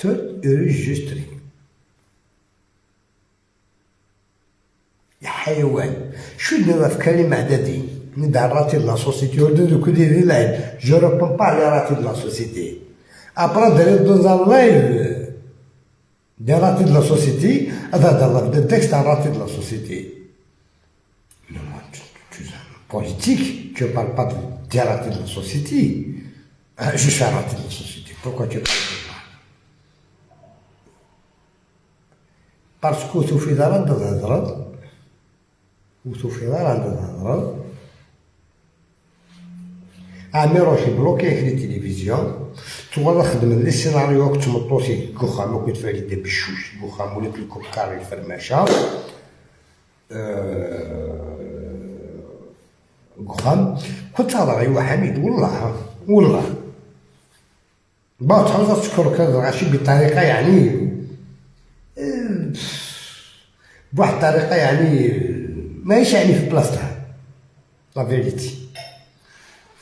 tout enregistré يا حيوان شو ندير في كلمة عددي ندعي raté la société ودو كل live je réponds pas les ratés la société après d'aller dans un live des ratés de la société, هذا le texte un raté de la société. Non, tu es un politique, tu ne parles pas des ratés de la société. Je suis un raté de la société. Pourquoi tu parles de moi? Parce que tu fais دار عند الهضرة وتوفي دار عند الهضرة عمي روحي بلوكي في التلفزيون تولى خدم لي سيناريو كنت مطوسي كوخام وكنت فريدة بالشوش كوخام ولات الكوكاري الفرماشة كوخام كنت هضر ايوا حميد والله والله با تعرف تشكر كذا غاشي بطريقة يعني بواحد الطريقة يعني ماهيش يعني في بلاصتها la vérité.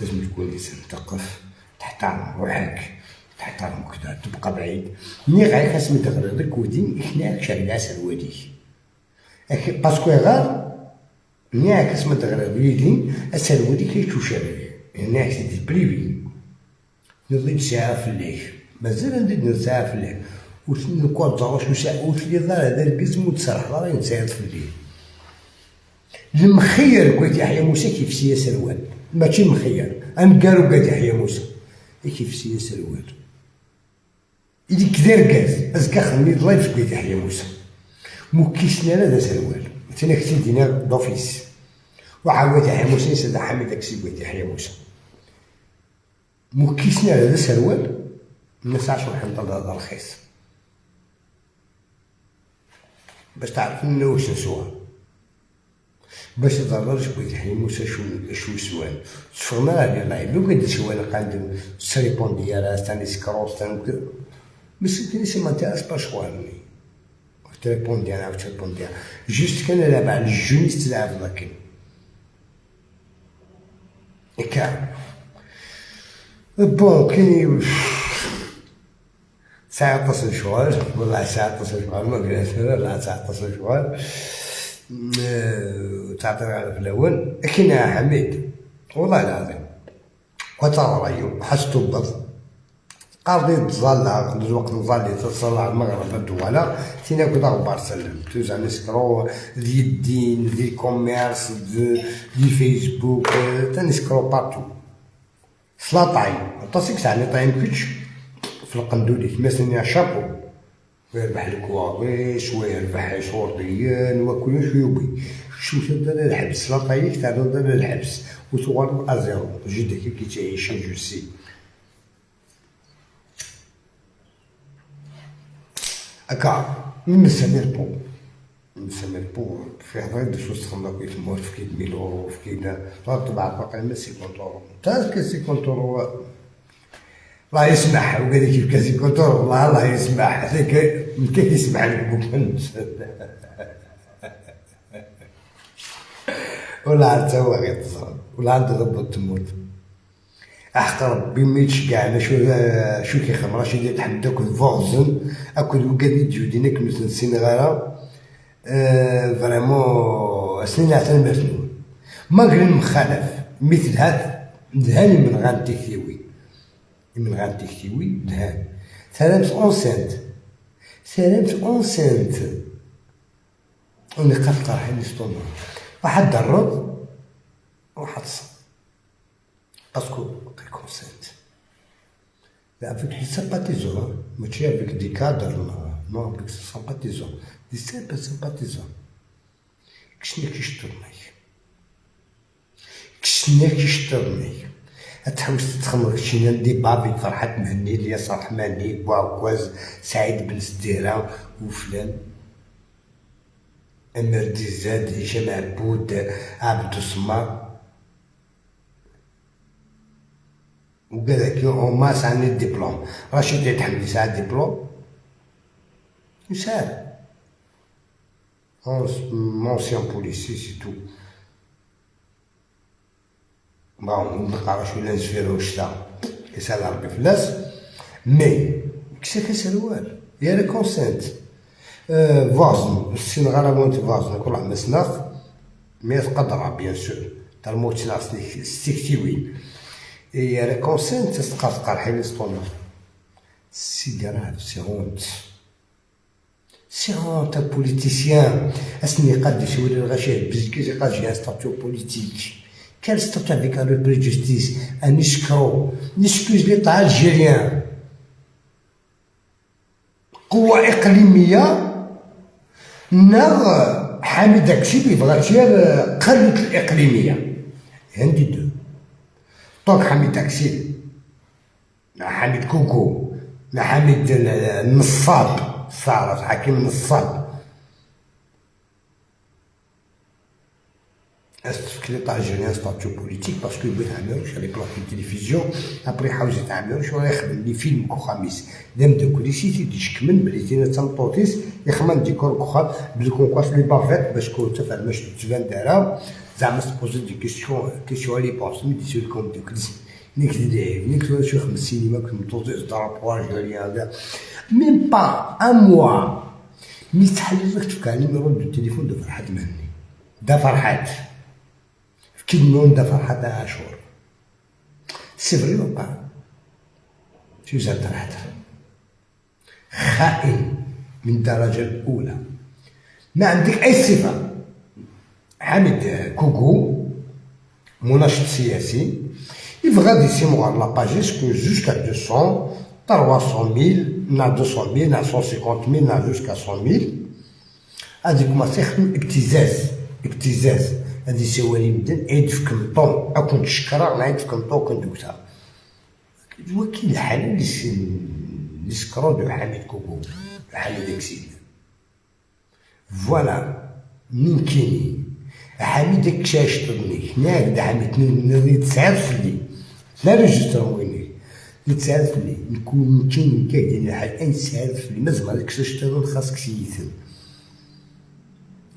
لازم تكون انسان مثقف تحترم روحك تحترم كذا تبقى بعيد ني غير خاص تغرضك ودين إحنا شارع الوالي parce que غير ني خاص تغرض ودين أسال ودي كي شارع هنا c'est privé نضيب ساعة في الليل مازال عندي ساعة في الليل وتنكون تزعرش وساعة وتلي دار هذا القزم وتسرح راه نساعد في الليل المخير قلت يحيى موسى كيف سياسة الوال ماشي مخير أنقارو قالت يحيى موسى كيف سياسة الوال إلي كدار كاز أزكا خلني لايف قالت يحيى موسى مكيسنا لا ذا سروال مثلا كتي دينا دوفيس وعاود يحيى موسى سيد حميد أكسي قالت يحيى موسى مكيسنا لا ذا سروال الناس عاشوا حنطة هذا رخيص باش تعرف إنه واش نسوى باش تضررش بغيت يحيى موسى شو سوان تفرنا على لايف لو كان سوان قاعد سريبوندي راه ثاني سكروس ثاني مسكين سي ما تاعش با شوالني تريبوندي انا تريبوندي juste كان لعب على الجونيست تلعب لكن هكا bon كاين ساعة تصل شوال والله ساعة تصل شوال ما قلت لا ساعة تصل شوال تعطي على في الأول لكن يا حميد والله العظيم وترى رأيو حستو بض قاضي تظل الوقت نظل تصلى المغرب الدولة تينا كنت غبار سلم توزع نسكرو ذي الدين ذي كوميرس ذي فيسبوك تنسكرو بارتو سلاطاي تصيك ساعة طايم كلش في القندولي مثلا شابو ويربح الكواغيش ويربح شورديان وكل شو يبي شو تبدا الحبس لا طايك تبدا الحبس وتوغل ازيرو جدك كي تعيش جو سي هكا من سمير بو، من سمير بو في حضرة دو تخمم كي تموت في 1000 اورو في طبعا باقي من 50 اورو، تا كي 50 اورو الله يسمح. وقال لي كيف كان 50 اورو، والله الله يسمح، هذاك كيف يسمح لك بوك ولا حتى هو غير تصرف ولا عنده ضبط تموت. احق ربي ما يتشكع شو شو كيخدم راشد يتحمد اكل فوغزن اكل وكاد يجودينا كمثل السنغالا فريمون سنين عثان مرتنون ماغري المخالف مثل هاد دهاني من غان تيكتيوي، من غان تيكتيوي دهان ثلاث اونسنت، ثلاث اونسنت ونقاط قرحين نستوما واحد درد واحد ص باسكو كونسنت avec les sympathisants, ماشي avec des cadres, non, avec ses sympathisants, des simples sympathisants. كشني كيشترني، كشني كيشترني تحوس تخمر شي دي بابي فرحات مهني الياس رحماني بوعكواز سعيد بن سديره وفلان امير ديزاد هشام عبود عبد الصمد وقال لك اون ماس عندي الدبلوم. رشيد يتحمل ساعة دبلوم يسال ancien policier c'est tout. bon نلقى شوية نزفيرو الشتا يسال ربي فلاس mais كسا كسروال يا لا كونسنت فازن السنغال وانت فازن كل عام سناخ مي تقدر bien sûr تاع الموت ستيكتيوين يا لا كونسنت تسقى قرحي لسطونا. c'est grave, c'est honte, c'est honte politicien اسني قاد يسولي الغاشي بزكي قاد j'ai un statut politique. Quel statut avec un repris de justice, un escroc, n'excuse l'État algérien. قوة إقليمية ناغ حميد أكسيد يبغى تير قلة الإقليمية عندي دو طوك حميد أكسيد مع حميد كوكو مع حميد النصاب صارت حكيم النصاب استفك l'État algérien statut politique parce que بغيت عملوش على plateau télévision après حاوز يتعملوش ولا يخدم les films كوخاميس دام دو كوليسي تيشكمن بلي تينا تمطوطيس يخمن ديكور كوخام بلي كونكواس les bavettes باش كون تفهم تبان دارا زعما سبوزي des questions questions les بونس مي ديسيو لكم دو كوليسي نيك دي نيك شو خمس سينما كنت drapeau algérien هذا même pas un mois mais تحلل لك تفكر numéro de téléphone de فرحات مهني دا فرحات كي دا فرحات عاشور c'est vrai ou pas تيزاد فرحات خائن من الدرجة الأولى ما عندك أي صفة. حميد كوكو مناشط سياسي يبغى ديسيموغ la page que jusqu'à 200 300 mille نا 200 mille نا 150 mille نا jusqu'à 100 mille هذيك ما تخدم ابتزاز ابتزاز هادي سوالي مدن عيد في كمطون اكون تشكرا نعيد في كمطون كون دوكتا وكيل الحالة اللي سكرو دو حميد كوكو حميد اكسيد voilà من كيني حميد اكشاش تضني ناك دا حميد نريد تسعد فلي لا ريجستر ويني تسعد فلي نكون كاين كاين الحاج ان تسعد فلي مازال اكشاش تضن خاصك سيتن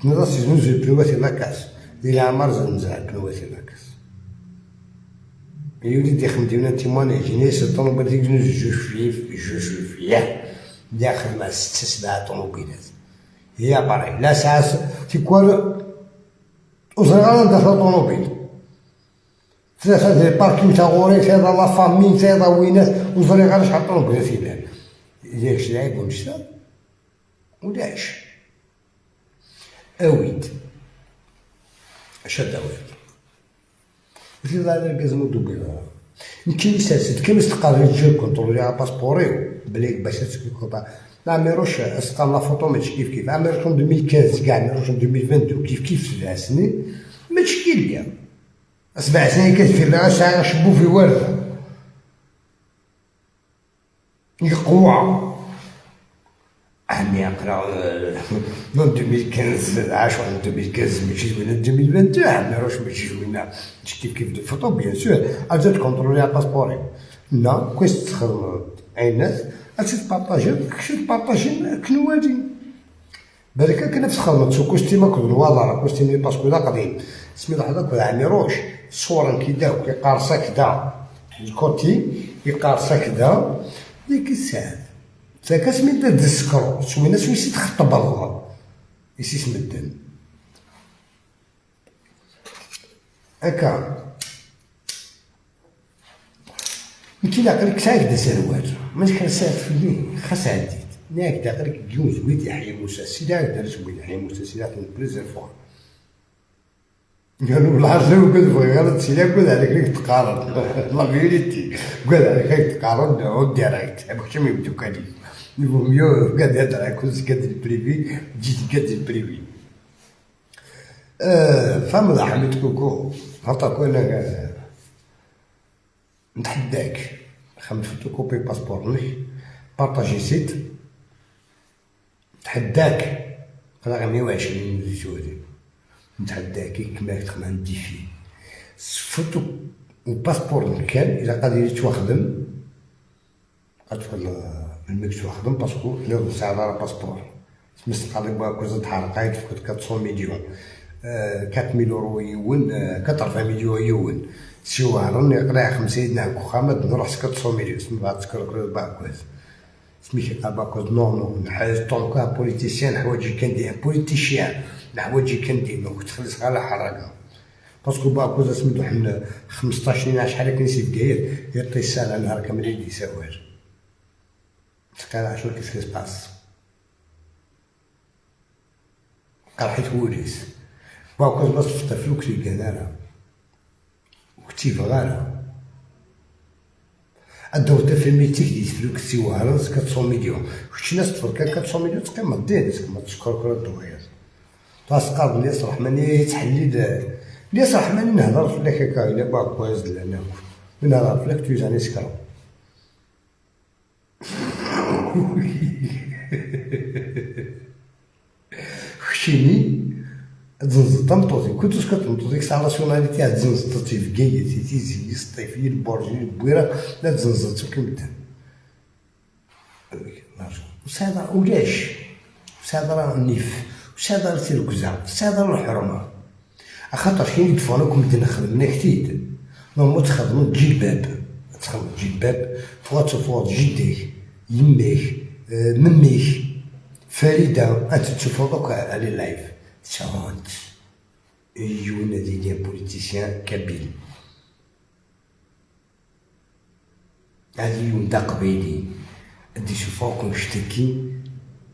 نراس نوزي بلواتي لاكاس إلى عمر زنزع بلواتي لاكاس يولي يخدم ديونا تيموني جيني الطوموبيل ديك جوج في ياخذ مع 6 7 طوموبيلات هي باغي لا ساعة تيكوال وزرغان داخل الطوموبيل ثلاثة ديال باركينغ تا غوري تا لا فامي تا وينات وزرغان شحال طوموبيلات يبان ياك لعيب ونشتا ولاش اويد شد اويد قلت له لا لازم دوبي يمكن يساسد كيما تلقى رجال كونترولي على باسبوريو بلي باش تسكي لا ميروش اسقى لا فوتو ماشي كيف كيف عملتهم 2015 كاع ميروش 2022 كيف كيف 7 سنين ماشي كي ليا 7 سنين كتفير لها ساعة شبو في ورده القوة عمي اقرا من 2015 10 2015 ماشي زوينة 2022 عمي روش ماشي زوينة كيف كيف des photos bien sûr اجا تكونترولي باسبوري لا كويس تخدم عينات اجي تبارطاجي كشي تبارطاجي كنوادي بالك كنا في خدمة سو costume كل الوضع costume parce que لا قديم سميت هذاك عمي روش الصورة كي كيقارصا كدا ال côté يقارصا كدا ديك الساعة ساكا سميت دسكرو سوينا سويسي تخطب الله يسيس مدن هكا كي عقلك ساك دا سروال ما كان ساك فيني خاص عديت ناك دا عقلك جوز ويد يحيى موسى سيدا دار زوين يحيى موسى سيدا في بليزير فوا قالوا بالعربي وقال بغير سيدا قول عليك ليك تقارن لا فيريتي قال عليك تقارن اون ديريكت باش ما يبدو كالي il vaut mieux قاعد يهضر على كل قاعد البريفي جيت قاعد البريفي فهم حميد كوكو هطا كون نتحداك خمس فوتوكوبي باسبور لك بارطاجي سيت نتحداك قرا 120 زيتو نتحداك كيما تخدم عند ديفي فوتو وباسبور كان الا قادر يتواخدم قد المك تواخدم باسكو حنا ساعة راه باسبور تمس قادر باكوز تحرق تفكت 400 مليون 4000 اورو يون 80 مليون يون سيوارن يقرا 50 نعم كوخامد نروح 400 مليون سمي بعد تكركر باكوز سميتي قال باكوز نو نو نحاج طونكا بوليتيسيان حوايج كان دي بوليتيشيان الحوايج كان دي ما تخلص غير الحركة باسكو باكوز سميتو حنا 15 سنة شحال كان يسيب داير يعطي السنة نهار كامل يدي سوار تقال عشو كيس كيس باس قال حيت وليس باكوز باس في فلوكسي كان وكتيف غالا الدور تفهمي تيك دي فلوكسي وهرس 400 مليون كنت ناس تفركا 400 مليون تقيمة ديالك ما تشكر كل الدوير تاسقار الياس رحماني تحليل الياس رحماني نهضر في لك هكا الا باكوز لا نهضر في لك توزاني سكرو خشيني تزنزط تمطوطي كنت سكت تمطوطي كسا ناسيوناليتي تزنزط في كاية تيزي السطيفي البرجي البويرة لا تزنزط كمدن وسادا ولاش وسادا راه النيف وسادا راه تيركزا وسادا راه الحرمة خاطر كاين يدفعوكم مدن خدمنا كتير نورمال تخدمو جلباب تخدمو جلباب فوات جديك يميك مميك فريدة أنت تشوفو دوكا على اللايف تشونت يون دي بوليتيسيان كابيل هادي يون دا قبيلي دي شوفوكم شتكي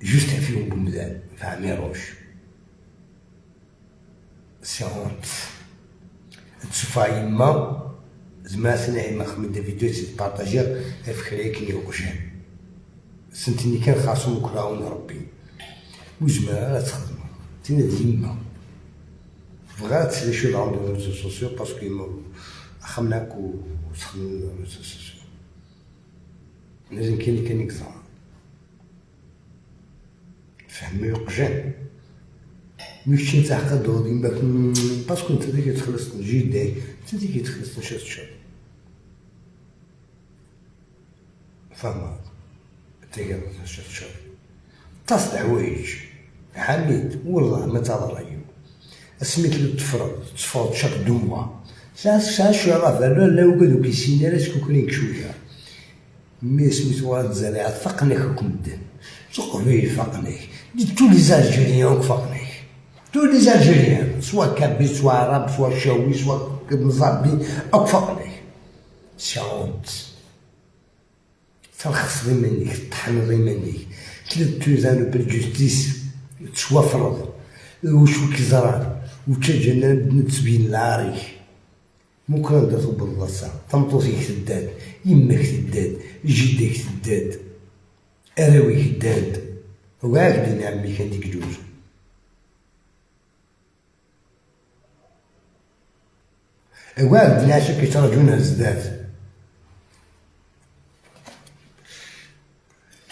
جوست فيهم بمدان فعميروش سي هونت تشوفا يما زعما سنة ما خمد فيديو تبارطاجي فكري كي وقشان سنتني كان خاصهم كراون ربي وزعما راه تخدم تينا ديما بغات لي شو عند ريزو سوسيو باسكو يما خمناك وتخدم ريزو سوسيو لازم كاين كان اكزام فهمي يقجان ماشي انت حقا دور يماك باسكو انت اللي كتخلص جداك انت اللي كتخلص نشات شات فاهمة انت كتخلص شات تصل حوايج حميد والله ما تضريو سميت لو تفرض تفرض شاك دو موا ساعة شو راه لا لا وقالو كيسينا لا شكون كاين شوية مي سميتو راه الزريعة فقناك كمدن تقبي فقناك دي تو لي زالجيريان فقناك تو لي زالجيريان سوا كابي سوا عرب سوا شاوي سوا مزابي أك فقناك سي هونت ترخص غير منك تطحن غير منك تلت توزانو بالجوستيس تسوافرض وشو كيزران وتجنن نتبين العاري ممكن ندرسو بالبلاصة تمطوطيك تداد يماك تداد جدك تداد أراويك تداد وكاع دين عمي كان ديك جوج وكاع دين عشان كيتراجعونا زداد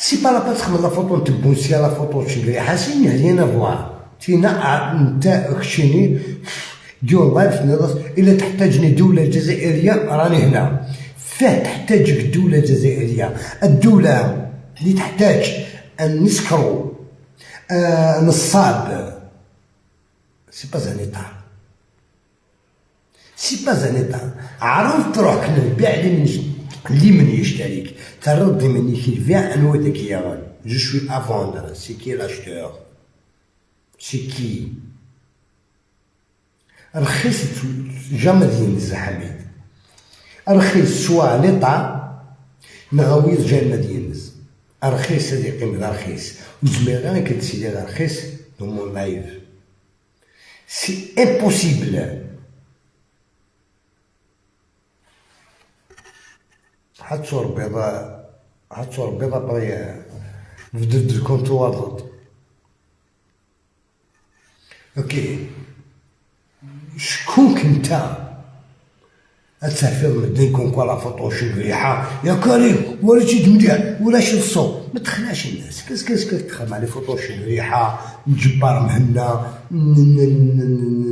c'est pas la peine تخدم la photo تبون c'est la photo شنقريحة c'est rien à voir. تينا انت كشيني ديون live الا تحتاجني دولة جزائرية راني هنا. فاه تحتاجك الدولة الجزائرية؟ الدولة اللي تحتاج ان نسكرو نصاب c'est pas un État، c'est pas un État. عرفت روحك للبيع اللي من يشتريك ترد مني كيلفيع انا وداك يا je suis à vendre. C'est qui l'acheteur؟ C'est qui؟ رخيص jamais ينزل حميد رخيص soit l'État نغويض جا مدينز رخيص هذه قيمة رخيص وزمير انا كتسيدي رخيص dans mon live c'est impossible. حط صور بيضاء، حط صور بيضاء بغي نبدل ال compte. OK شكون كنت تسافر مدين comme quoi la photo شنقريحة يا كريم ولا جيت مليح ولا شي الصوت ما تخلاش الناس. qu'est-ce que تخدم على فوتو شنقريحة نجبار مهنا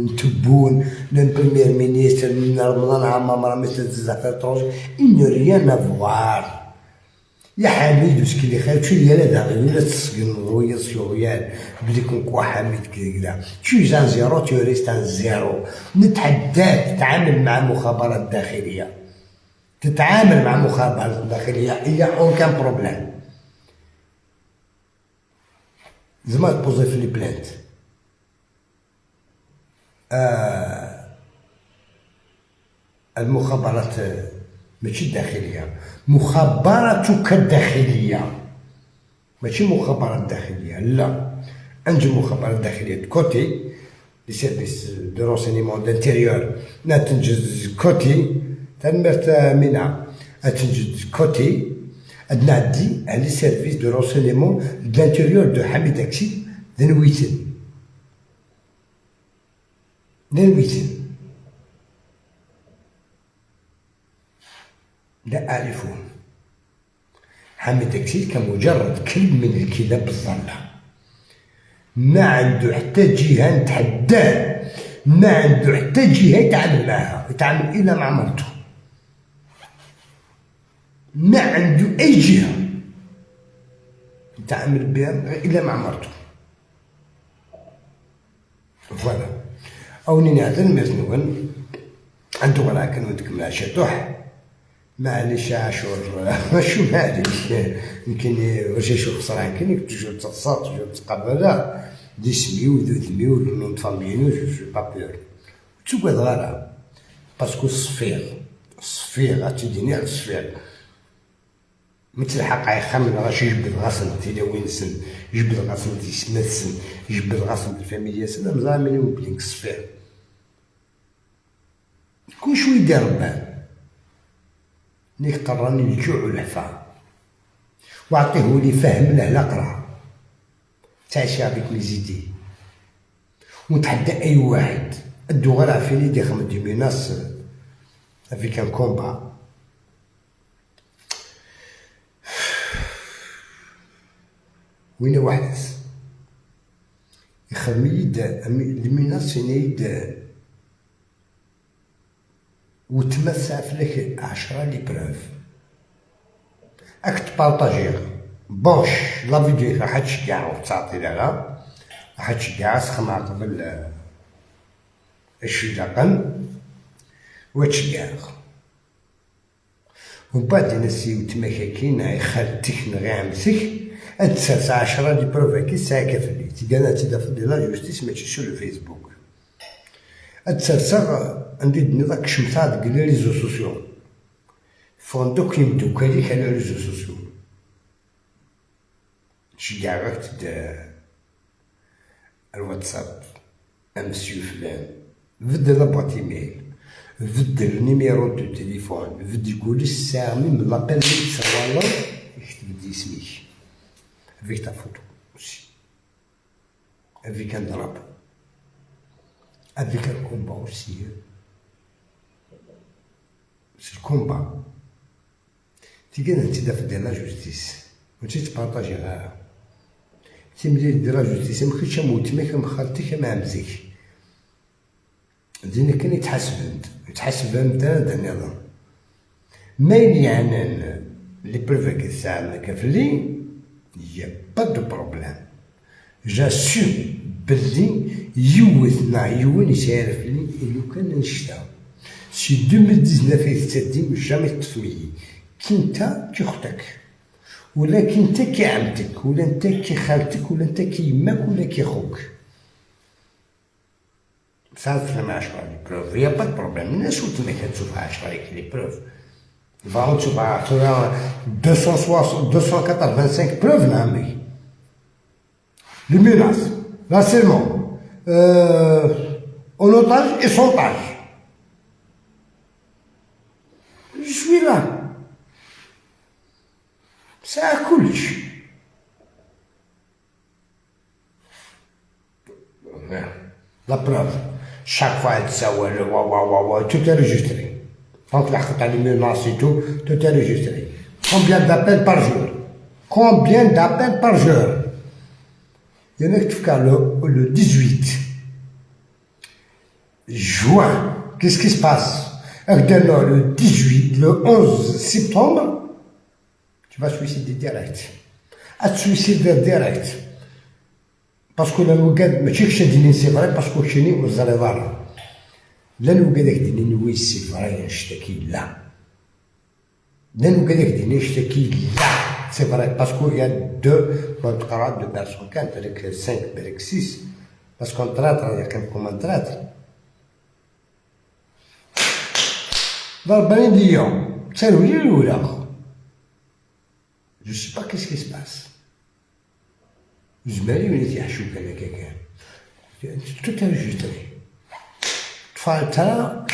نتبون ن premier ministre رمضان عمام راه مثل زعفر طروج on rien à voir. يا حميد وسكي خير شو يا لا ولا تسكن رويا سيوريال بلي comme quoi حميد كذا tu es un zéro، tu restes un zéro. نتحداك تتعامل مع المخابرات الداخلية، تتعامل مع المخابرات الداخلية y a aucun problème. زعما تبوزي في les plaintes. المخابرات ماشي الداخلية، مخابرتك الداخلية ماشي مخابرات داخلية، لا عندي مخابرات داخلية côté les services de renseignement d'intérieur نا تنجز côté تنمرت مينا تنجز côté نعدي على les services de renseignement d'intérieur de حميد اكسي ذنويتن ذنويتن لا أعرفه. حميد أكسيد كمجرد كلب من الكلاب الضالة، ما عنده حتى جهة نتحداه، ما عنده حتى جهة يتعامل معها، يتعامل إلا مع مرته، ما عنده أي جهة يتعامل بها إلا مع مرته. voilà أو نيني عدن ميرتنون عنده ولا كان ودك شطوح معليش عاشور شو معليش يمكن واش يشوف صراحة يمكن toujours تصا toujours تقابل دي سميو دو ثميو le nom famille je suis pas peur تقعد غالا parce que الصفير الصفير غاتديني على الصفير مثل حق يخمم غاش يجبد غاسن تيلاوين سن يجبد غاسن تيسمات سن يجبد غاسن الفاميليا سن مزال ملي بلينك الصفير كل شوي يدير ربان نيك قراني الجوع والحفا وعطية لي فهم له لا قرا تعيش avec mes idées ونتحدى اي واحد ادو غير عفيني دي خمد des menaces avec un combat. وين واحد يخدم يد les menaces يد وتمسع فلك 10 les preuves راك تبارطاجي بوش la vidéo راح تشجع وتعطي لها راح تشجع سخمع قبل الشجاقن وتشجع ومن بعد نسي وتماكاكين خالتك نغي عمتك تسرس 10 les preuves كي ساعة كفلي تيقانا تيدا في la justice ماشي sur le Facebook تسرسغ عندي دني شمتها ديك les réseaux sociaux فوندوك يمدوكاليك على réseaux sociaux شجعك تد الواتساب امسيو فلان بدل la boîte email بدل numéro de téléphone بدل كل الساعة من l'appel اللي تصور يكتب دي اسمك avec ta photo aussi avec un drapeau avec un combat aussi. C'est le combat. Tu gagnes un petit de la justice. وتي تبارطاجي غير تيملي دير la justice ما كنتش موتمك مخالتك مع عمتك دينا كان يتحاسب يتحاسب انت النظام ما يعني les preuves كي كفلي y a pas de problème j'assume بلي يوثنا يون يسعرف لي لو كان نشتا c'est 2019 يتسديم jamais تفمي كي انت كي اختك ولا كي انت كي عمتك ولا انت كي خالتك ولا انت كي يماك ولا كي خوك ساعات مع 10 les preuves y a pas de problème الناس وتما كتشوف 10 les preuves فاون تشوف 285 preuves نعمي les menaces l'harcèlement en otage et chantage. Je suis là. ساعة كلش. La preuve, chaque fois تسول وا وا وا وا tout est enregistré. Donc لحقت على les menaces et tout, tout est enregistré. Combien d'appels par jour? Combien d'appels par jour? Il y en a qui le 18 juin. Qu'est-ce qui se passe? Le 18, le 11 septembre, tu vas suicider direct. À te suicider direct. Parce que la nougade, mais tu sais que c'est vrai, parce que chez nous, vous allez voir. La nougade, oui, c'est vrai, je te là. La nougade, je te là. C'est vrai, parce qu'il y a deux, deux personnes, avec 5, avec 6. Parce qu'un traître, il y a quelqu'un comme un traître. ضربني ديون تسالوا الأولى. Je sais pas qu'est-ce qui se passe. زمالي وليت يحشوك انا كان tout enregistré. تفعلتها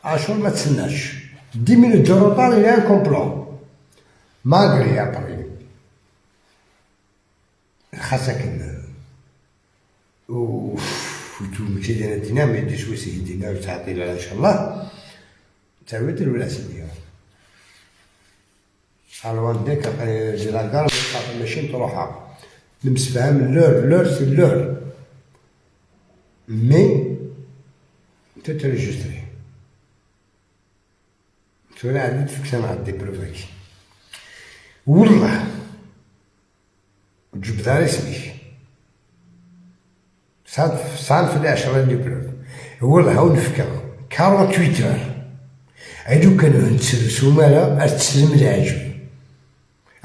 عاشور ما تسناش 10 minutes de retard, il y a un complot. Malgré après خاصك و ماشي دينا دينا ما يديش وسي دينا وتعطي لها ان شاء الله تعود ولا سيدي الو عندك جي لاكار ماشي تروحها نمسفهم l'heure l'heure c'est l'heure mais tout enregistré تولي عندي تفكسان عندي preuves والله جبد اسمي صاد في العشرة les preuves والله هاو نفكر 48 heures هادو كانوا نتسرسو مالا تسلم العجب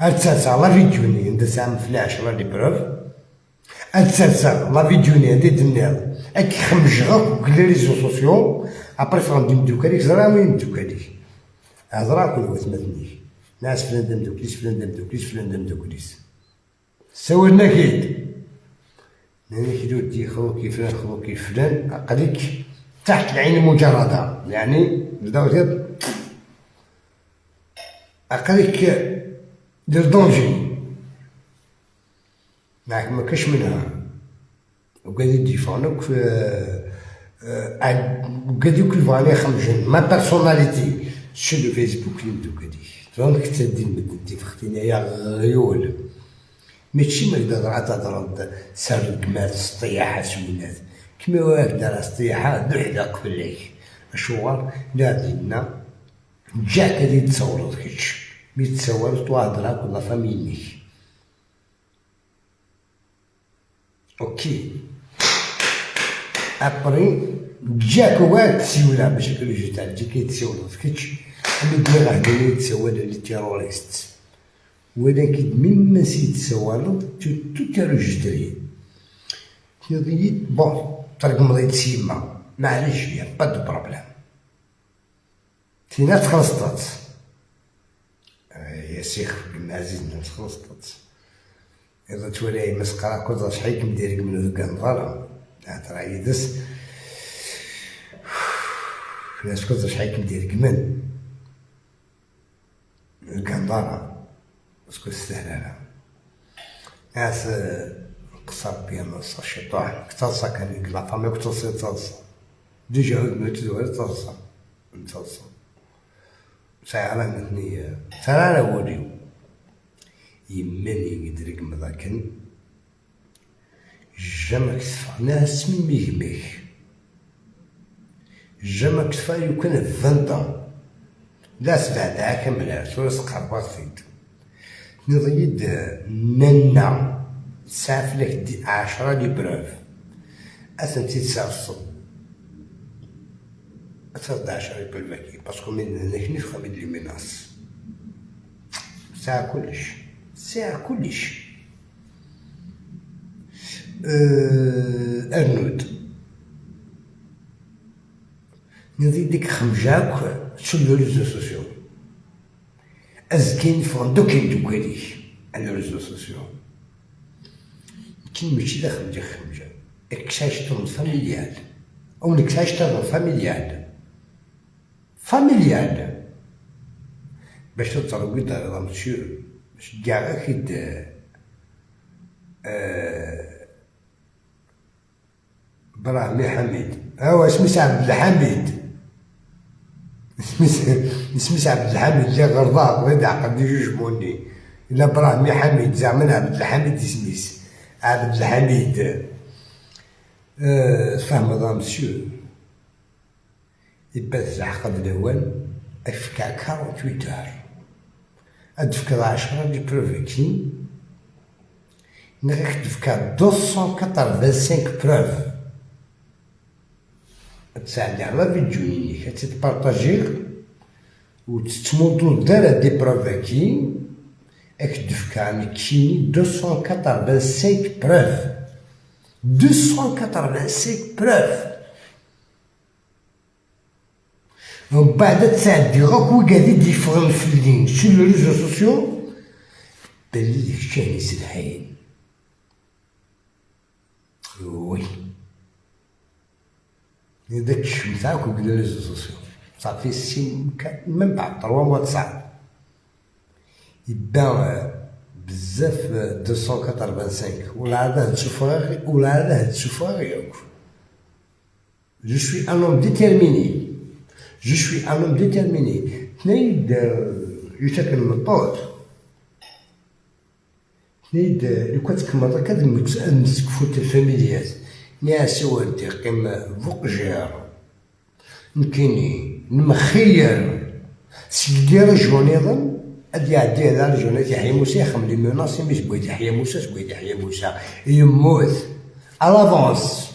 اتسلسل la vidéo ني عند سام في العشرة les preuves اتسلسل la vidéo ني عندي دنيا اك خمجغك كل les réseaux sociaux après فغندي مدوكاليك زرا وين مدوكاليك هضرا كل وثمتني ناس فلان دم دوكليس فلان دم دوكليس فلان دم دوكليس سولنا كيد نانا كيدو دي خلو فلان خلو فلان عقلك تحت العين المجردة يعني بداو عقلك دير danger معاك ما كاش منها وقاعد يديفونوك وقاعد يكل فاني خمجن ma personnalité sur le Facebook اللي ندوك هاديك donc تدي مدنتي فختينا يا غيول ماشي ما يقدر تضرب سرق مات سطيحة سوينات كما واك دار سطيحة ذو قبلك اشوغر لا دينا جاك هادي تصورت كيتش مي تصورت وهضرا كل فاميليك اوكي ابري جاك واك تسيولا باش كلو جوتا تجي كيتسولت كيتش اللي دماغ هداني تسوال les terroristes ولكن مما سي تسوالو tout enregistré تيضيت bon طرق مضيت سيما معليش y a pas de problème تينا تخلصت يا شيخ بن عزيز تخلصت إذا تولي مسقرا كل شحال كندير من ذوك النظر ترى يدس ناس كل شحال كندير من القندارة parce que سهلة ناس قصر بيان الشيطان كتصا كان la famille كتصا تصا déjà ما تدور تصا تصا ساعة نتني ترى وليو يماني يدرك مذاكن جامك كتفا ناس من ميهميك جامك كتفا يكون 20 لا سبعة كاملة سورة سقرباطيد نضيد نانا سافلك دي 10 لي بروف أثنتي تسرسو أثنتي 10 لي بروف باسكو من هناك نفهم لي ميناس ساعة كلش ساعة كلش. أرنود نزيد ديك خمجاك sur les réseaux sociaux أزكين فوندوكين دوكالي على réseaux sociaux كي ماشي لا خمجة خمجة اكساشتون familial أو نكساشتون familial familial باش تضرب دار مسيو باش كاع كيد براهمي حميد هو اسمي عبد الحميد اسمي عبد الحميد اللي غرضاء بغيت عقد جوج بوني الا براهمي حميد زعما عبد الحميد اسميس عبد الحميد. فهم هذا مسيو يبات زعقد الاول افكا 48 heures ادفك 10 لي بروفيكين نغيك دفكا 285 preuves تساعد على فيديو نيك تتبارطاجيغ وتتموضو دار des preuves كي اك دفكا نكيني 285 preuves 285 preuves ومن بعد تساعد غاك وقادي ديفغن في اللين sur les réseaux sociaux بلي ديك الشيء يسلحين oui داك الشيء تاعك وقال les réseaux sociaux صافي six من بعد 3 mois تصعب يبان بزاف 285 ولا عاد تشوفها ولا عاد تشوفها ياك. je suis un homme déterminé je suis un homme déterminé. اثنين يتاكل من الطوط اثنين لو كان تكمل هكا نسكفوت الفاميليات ناس ودي قيم فوق جار نكيني نمخير سيدي رجوني ظن أدي يعدي على رجوني يحيى موسى يخم لي موناسي مش بغيت يحيى موسى بغيت يحيى موسى يموت على لافونس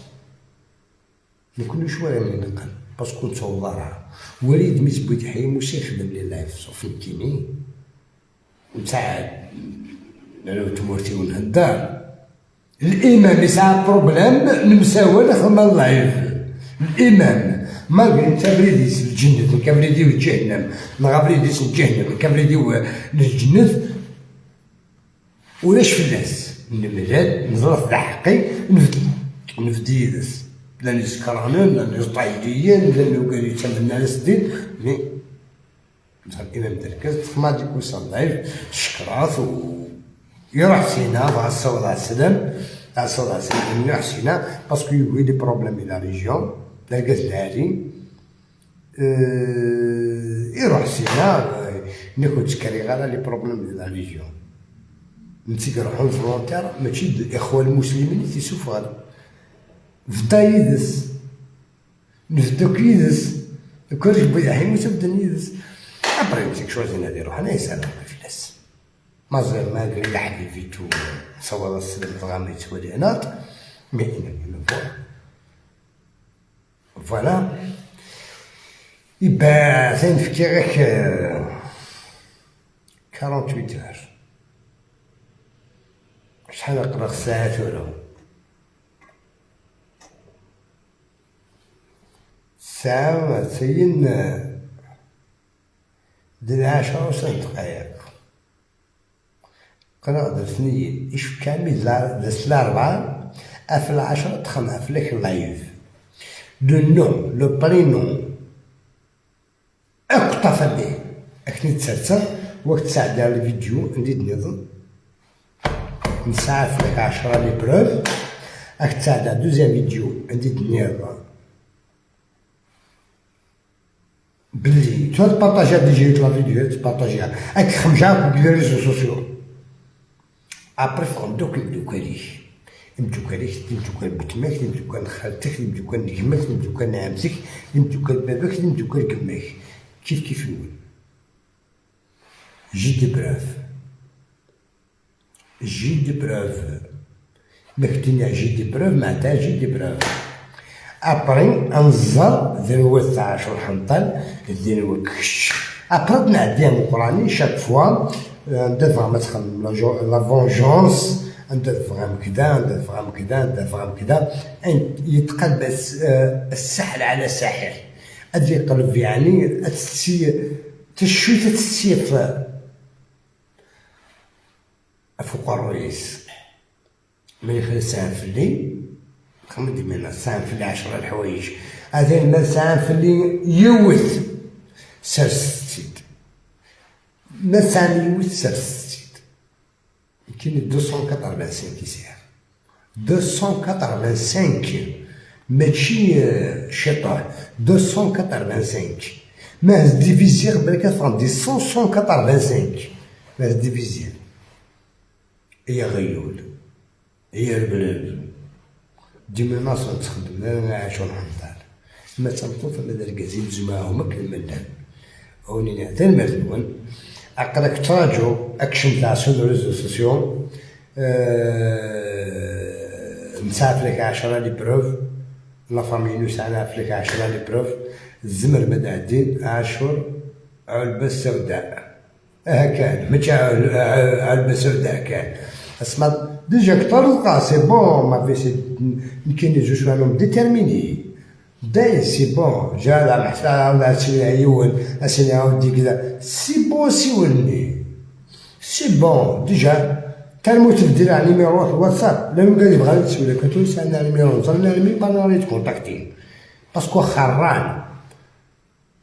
نكونو شوية من نقل باسكو نتصورها وليد ميس بغيت يحيى موسى يخدم لي لايف صوف نكيني نتاع لو تمورتي ونهدر الإمام يسعى بروبليم نمساوي نخدم اللايف الإمام مالغري انت بريديس الجنة كبريدي وجهنم نغبريديس الجهنم كبريدي الجنة ولاش في الناس نملال نظرف حقي نفدي يدس لا نسكرانين لا نزطايديين لا نوكالي تمنا الدين مي الإمام دركز تخمع ديك وصل لايف شكرات و يروح سينا مع الصلاة على السلام على الصلاة على السلام يروح سينا باسكو يقول لي بروبليم لا ريجيون لقاز العالي يروح سينا ناخد تكري غير لي بروبليم ديال لا ريجيون نتي يروحو الفرونتير ماشي الاخوة المسلمين اللي تيسوفوا فدا يدس نفدوك يدس كلش بغيت حي موسى بدا يدس ابري مسك شو زين هادي يروح انا يسال فلاس مازال ما قال لحد فيتو صور السلام غامي تولي هنا مي انا فوالا يبا تنفكي غير 48 heures شحال نقرا الساعة ولا الساعة تين ديال 10 وست دقايق قرا الاثنين إيش كامل داس الأربعة في 10 تخمع في لك لايف le nom le prénom اك ta famille اك نتسلسل وقت تساعد على الفيديو ندير نظام نساعد لك 10 les preuves اك تساعد على deuxième vidéo عندي نظام بلي تو تبارطاجيها déjà la vidéo تبارطاجيها اك خمجها في les réseaux sociaux. après فهم دوك يمدوكاليك يمدوكاليك يمدوكال بتماك يمدوكال خالتك يمدوكال نجمك يمدوكال عمتك يمدوكال باباك يمدوكال كماك كيف كيف نقول j'ai des preuves، j'ai des preuves. ما كنتيني j'ai des preuves معناتها j'ai des preuves. après انزر ذروة تاع عاشور حنطل ذروة كش après نعدي مقراني chaque fois ندفع ما تخمم la vengeance، ندفع كذا ندفع كذا ندفع كذا، يتقلب السحر على ساحر ادي يقلب يعني تسي تشوي تسي فوق الرئيس. ما يخلي ساعة في الليل خمدي من ساعة في الليل 10 الحوايج هذا ما ساعة في الليل يوث سرستيد ما ساعة يوث سرستيد كاين 285 يسير 285 ماشي شيطان 285 ما diviser بالك دي 185 ما diviser يا غيول يا البلاد ديما ناس تخدم لا عاشور حنطال ما تنطو فما دار كازين زعما كلمة هوني نعطي المرتون عقلك تراجو اكشن تاع sur les réseaux sociaux نسافرك لك 10 les preuves la famille نسعنا لك 10 les preuves الزمر مدعدين عاشور علبة سوداء كان ماشي علبة سوداء كان اسمع déjà كتر لقى c'est bon ما في يمكن je suis un homme déterminé داي c'est bon جا لا محتاج لا سي عيون اسيني عاودي كذا c'est bon سيولني c'est bon déjà تالمو تبدل على numéro في الواتساب لا قال يبغى تسولك كتونس عندنا numéro نزل numéro بانا تكونتاكتي parce que خران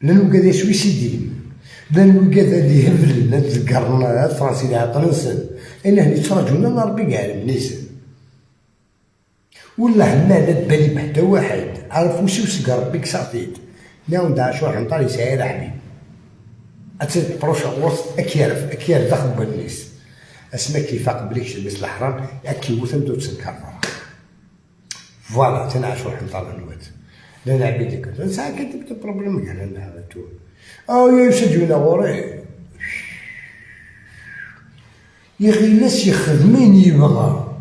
لانو قال suicider لانو قال اللي هبل لا تذكرنا الفرنسي اللي عطنسن انا هني تراجونا ربي كاع منيسن والله ما لا بالي بحتى واحد عرف وش وسق ربي كساتيت ناون دا شو حنطالي سعير حبيب اتسيد بروش غوص اكيرف اكيرف داخل بالنيس اسما كيفاق بليك مثل الحرام اكي وثم دو تسنكر voilà تنعشو حنطال نوات لا نعبي ديك ساعة كتبت problème قال انا تو او يسجلنا غوري يا غير الناس يخدمين يبغى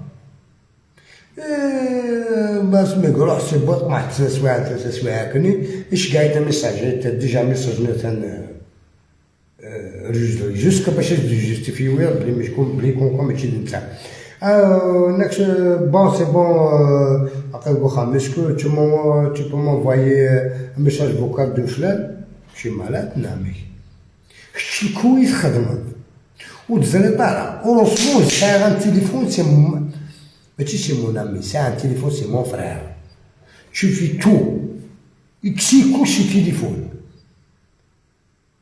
باس ما يروح c'est bon مع 3 سوايع 3 سوايع كني اش قاعد message déjà message نتان jusqu'à باش justifier بلي مش كون بلي كون ماشي نتا نكس bon c'est bon عقل بوخا est-ce que tu peux m'envoyer un message vocal de فلان شي مالات نعمي شتي كويس خدمت وتزري طالع heureusement c'est un téléphone c'est ماشي c'est mon ami c'est un téléphone c'est mon frère tu fais tout يكسي كلشي تليفون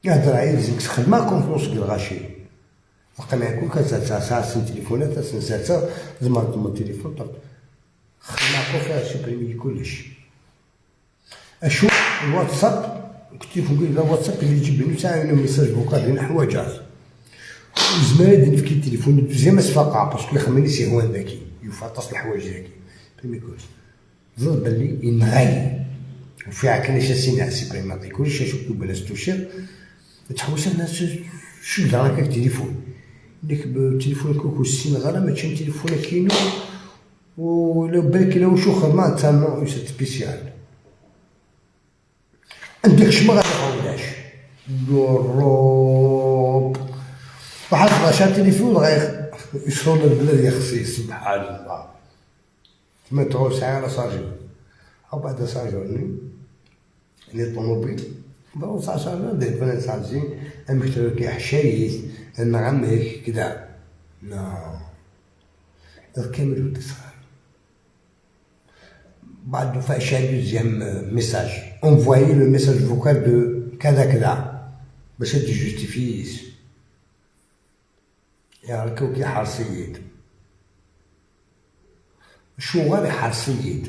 يهضر عليه لازمك تخدم confiance الغاشي وقع يكون كتسا تليفونات سنسا زعما التليفون خدمة confiance supprimer كلش اشوف الواتساب كنت نقول الواتساب اللي يجيب لي ساعة message vocal هنا حوايج زمان نفكي التليفون deuxième سفاقة parce que يخمني c'est هو ذكي يفطس الحوايج ذكي supprimer كلش ضد باللي ينغي وفي عكناش سينا supprimer كلشي شوف بلاش توشير تحوس الناس شو دار هكاك تليفون ديك التليفون كوكو السين غالا ماشي تليفون كينو ولو بالك لو شو خدمة تا non spécial عندك شما غادي يروب واحد غاشا تليفون غير يصون البلاد يخصي سبحان الله تما تغو ساعة على chargeur أو بعد chargeur ني طوموبيل bon ساعة chargeur دير فانا charger أمك كي حشايس نغمك كدا non كامل ولد صغار بعد فاش deuxième message envoyer le message vocal de كذا كذا باش تجوستيفيس يا ركو كي حرسيد شو غير حرسيد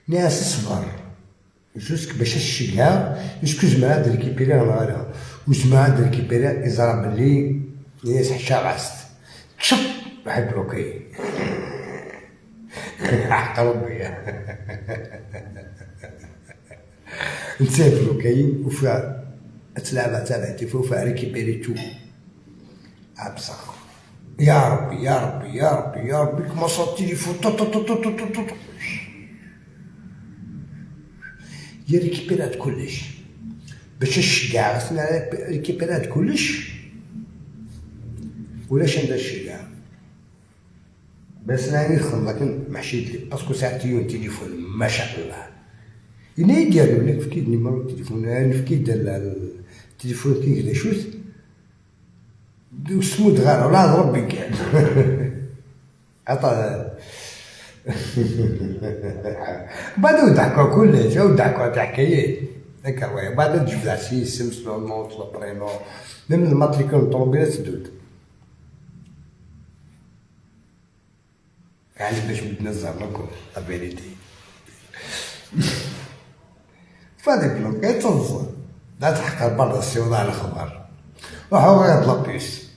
ناس صبر jusque باش الشيكا jusque زعما récupérer غالا وزعما récupérer يزرى بلي ناس حشا غاست تشط راح بلوكي حق ربي نسيت بلوكي وفا تلعب تاع التليفون فا ريكيبيري تو ابصر. يا ربي يا ربي يا ربي يا ربي كما صار التليفون طو طو طو طو طو طو طو يا ريكيبيرات كلش باش الشقاع خصنا ريكيبيرات كلش ولاش عندها الشقاع بس انا نخدم لكن محشيت لي parce que ساعتي تليفون ما شاء الله إنا يديرو لك فكيد numéro التليفون فكيد التليفون كي كدا شوت سمود غار ولا ربي كان عطا بعد ضحكوا كلش ضحكوا تاع حكايات هكا بعد تجبد عشي السمس le nom le prénom même ال matricule الطوموبيلات تدود يعني باش نتنزل لكم la vérité فهادي بلوكي تنزل لا تحقر برا السي الخبر روحو غير la puce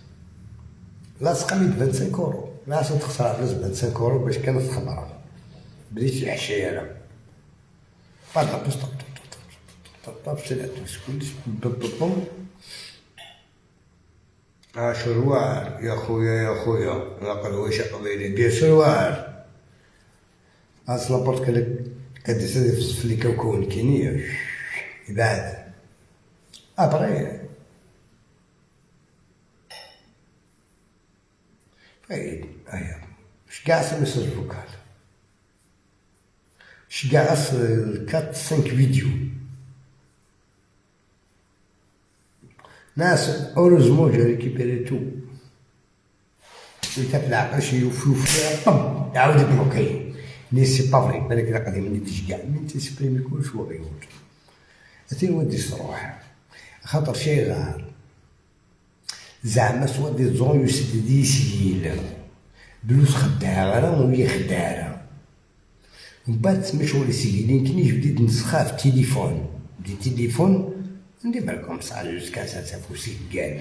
لاصقة لي 25 اورو لا تخسر فلوس 25 اورو باش كانت خبرة بديت الحشاية انا بعد la puce طب طب طب طب سلعت كلش بم بم شروار يا خويا يا خويا نقل واش قبيلي bien sûr واعر اصلا n'importe quel كديسيدي في لي كوكون كينيا يبعد après فايد هيا شكاع message vocal شكاع 4 5 فيديو ناس heureusement j'ai récupéré tout ويتا في العقل يوفي طب يعاود يبلوكي mais c'est pas vrai بالك الا قديم اللي تشكاع من تسبريمي كلش هو غيولد هاتي ودي صروح خاطر شي غار زعما soi-disant يسد دي سيل بلوس خدارة وهي خدارة ومن بعد تسمى شغل سيلين كني بديت نسخة في التليفون دي تليفون ندير بالكم صح jusqu'à ça فوسي قال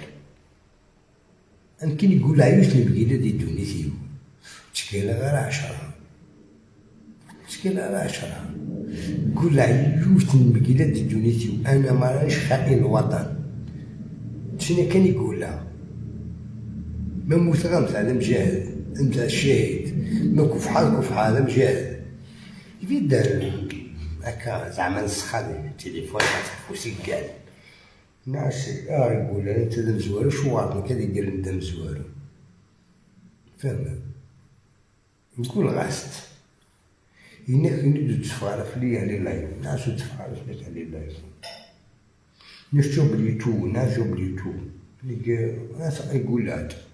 يمكن يقول عيوش اللي بقينا دي دونيتيو تشكيلة غير 10 تشكيلة غير 10 قول عيوش بقينا دي دونيتيو انا ما رانيش خائن الوطن شنو كان يقولها ما موت غمت على مجاهد انت الشهيد ما كفحال كفحال مجاهد يفيد هكا زعما نسخة التليفون فوسي قال ناس يقول انت دم زوارو شو عارف كان يدير دم زوارو فاهم نقول غاست إنك نريد تفعل في على لايف ناس تفعل في على لايف نشوف لي تو نشوف لي تو ناس يقول هذا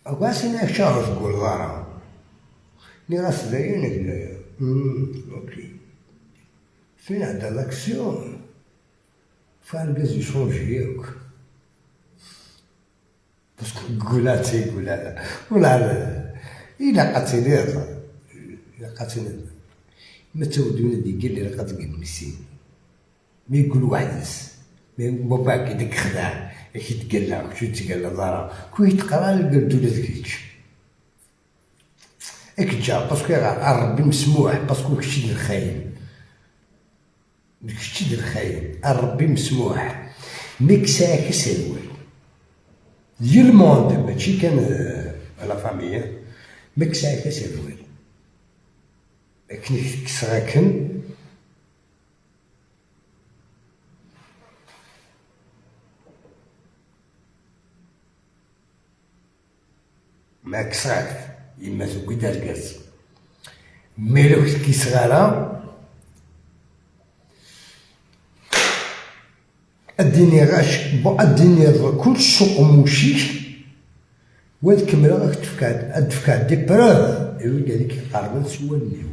أقاس أنا شهر تقول غارة ني راس دايرين هنايا أوكي فين عندها لاكسيون فالكاز يشونجي ياك باسكو قولها تيقولها ولا إلا قاتلي إلا قاتلي ما تودونا دي قال لي راه قاتل مسين ما يقول وحدس ما بابا كي داك خداع كي تقلع شو تقلع ضرا كوي تقرا القردولة ذكيك اك جا parce que ربي مسموح parce que كشي الخاين كشي الخاين ربي مسموح ميك ساكس الوال ديال ال monde ماشي كان la famille ميك ساكس الوال كني كسراكن ما كسراك إما تقول داركاز مي لو كيسغارا اديني غاش بون اديني كل سوق موشيك واد كملا راك تفكا تفكا دي بروف يقول هذيك قربان سوا النيو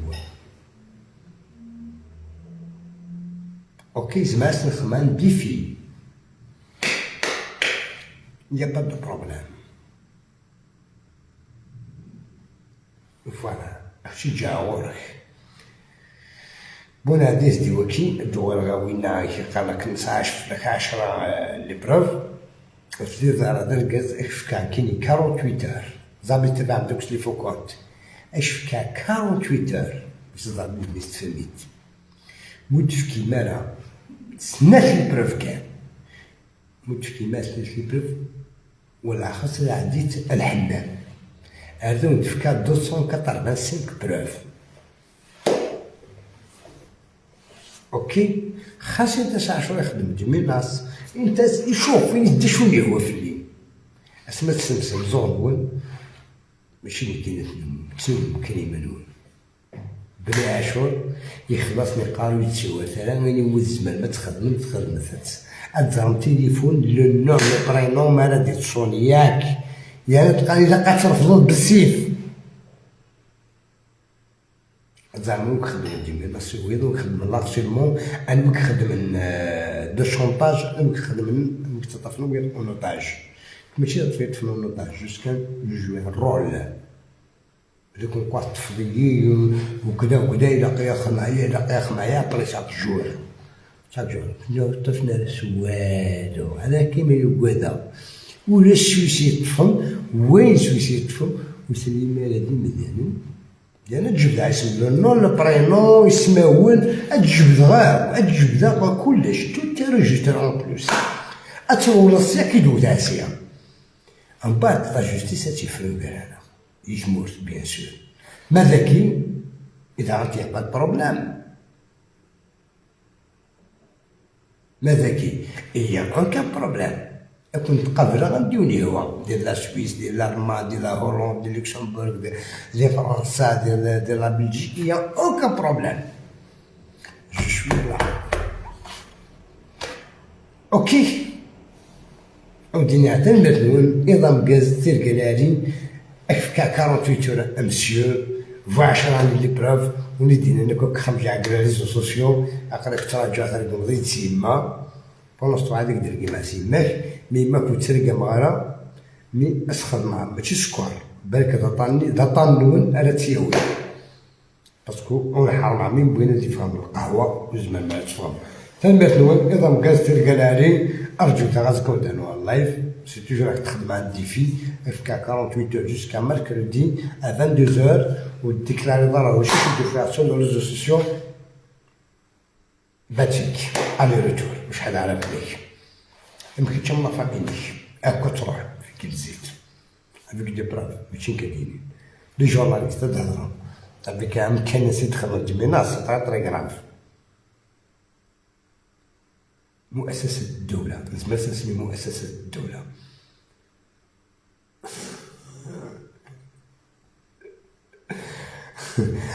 اوكي زعما نخدم ديفي يا با دو بروبليم فوالا هادشي جا غورك بون هاديس دي وكي الدوار غاوينا كي قال لك نسعاش لك 10 les preuves في دار دركز اشفكا كيني 48 heures زابي تبع دوك لي فو كونت اشفكا 48 heures باش تضرب لي متفكي مالها سنات les preuves كان متفكي ما سنات les preuves ولا خاص عديت الحمام هذا تفكا 285 preuves. OK خاص انت ساعة شو يخدم des menaces انت يشوف فين يدي شو اللي هو في الليل اسما تسمسم زون ماشي كاين تسم كلمة نون بني عاشور يخلصني قالوا يتسوى مثلا يعني ولد الزمان ما تخدم تخدم اتزرم تليفون le nom le prénom ما راه تصوني ياك يعني تقال الا قاترفض بالسيف زعما خدم des menaces ويض خدم l'harcèlement انا خدم de chantage انا خدم تطفنو en otage ماشي تطفنو en otage juste كان jouer rôle دوك نقعد تفضيي وكذا وكذا الى قياخ معايا الى قياخ معايا après chaque jour chaque jour طفنا والو هذا كيما يقعد ولا السويسي طفن وين السويسي طفن وسليم هادي مزيان يعني تجبد اسم le nom le prénom يسماون تجبد غير تجبد كلش tout registre en plus اتولص يا كي عسيا من بعد la justice تيفرو انا يجمورت bien sûr ماذا كي اذا عرفتي pas problème ماذا كي y a aucun problème كنت قابله غنديوني هو ديال la Suisse ديال l'Allemagne ديال la Hollande ديال لوكسمبورغ ديال فرنسا ديال la Belgique y a aucun problème je suis là. OK وديني عطيني مثلون نظام غاز تيركلالي اكفكا 48 heures monsieur فوا 10 les preuves وندينا انا خمسة على réseaux sociaux اقرا تراجع ترقم غير تسيما بونستو هذيك دير كيما سيماك mais ما كنت ترقى مغارة mais اسخر مع ماشي سكر بالك دطاني دطانون على تيوي parce que اون حرام عمين بغينا تفهم القهوة وزمان ما تفهم ثاني نظام غاز ترقى علي ارجو تغازكو دانو ال live c'est toujours راك تخدم على ال défi افكا 48 heures jusqu'à mercredi à 22 heures و déclarer ضرر واش déclaration les réseaux sociaux باتيك aller-retour واش حد عرف ليك يمكن تما famille اكو تروح في كل زيت avec des preuves ماشي كاينين les journalistes تهضروا avec امكان نسيت تخرج des menaces très très grave. مؤسسة الدولة نسمي مؤسسة الدولة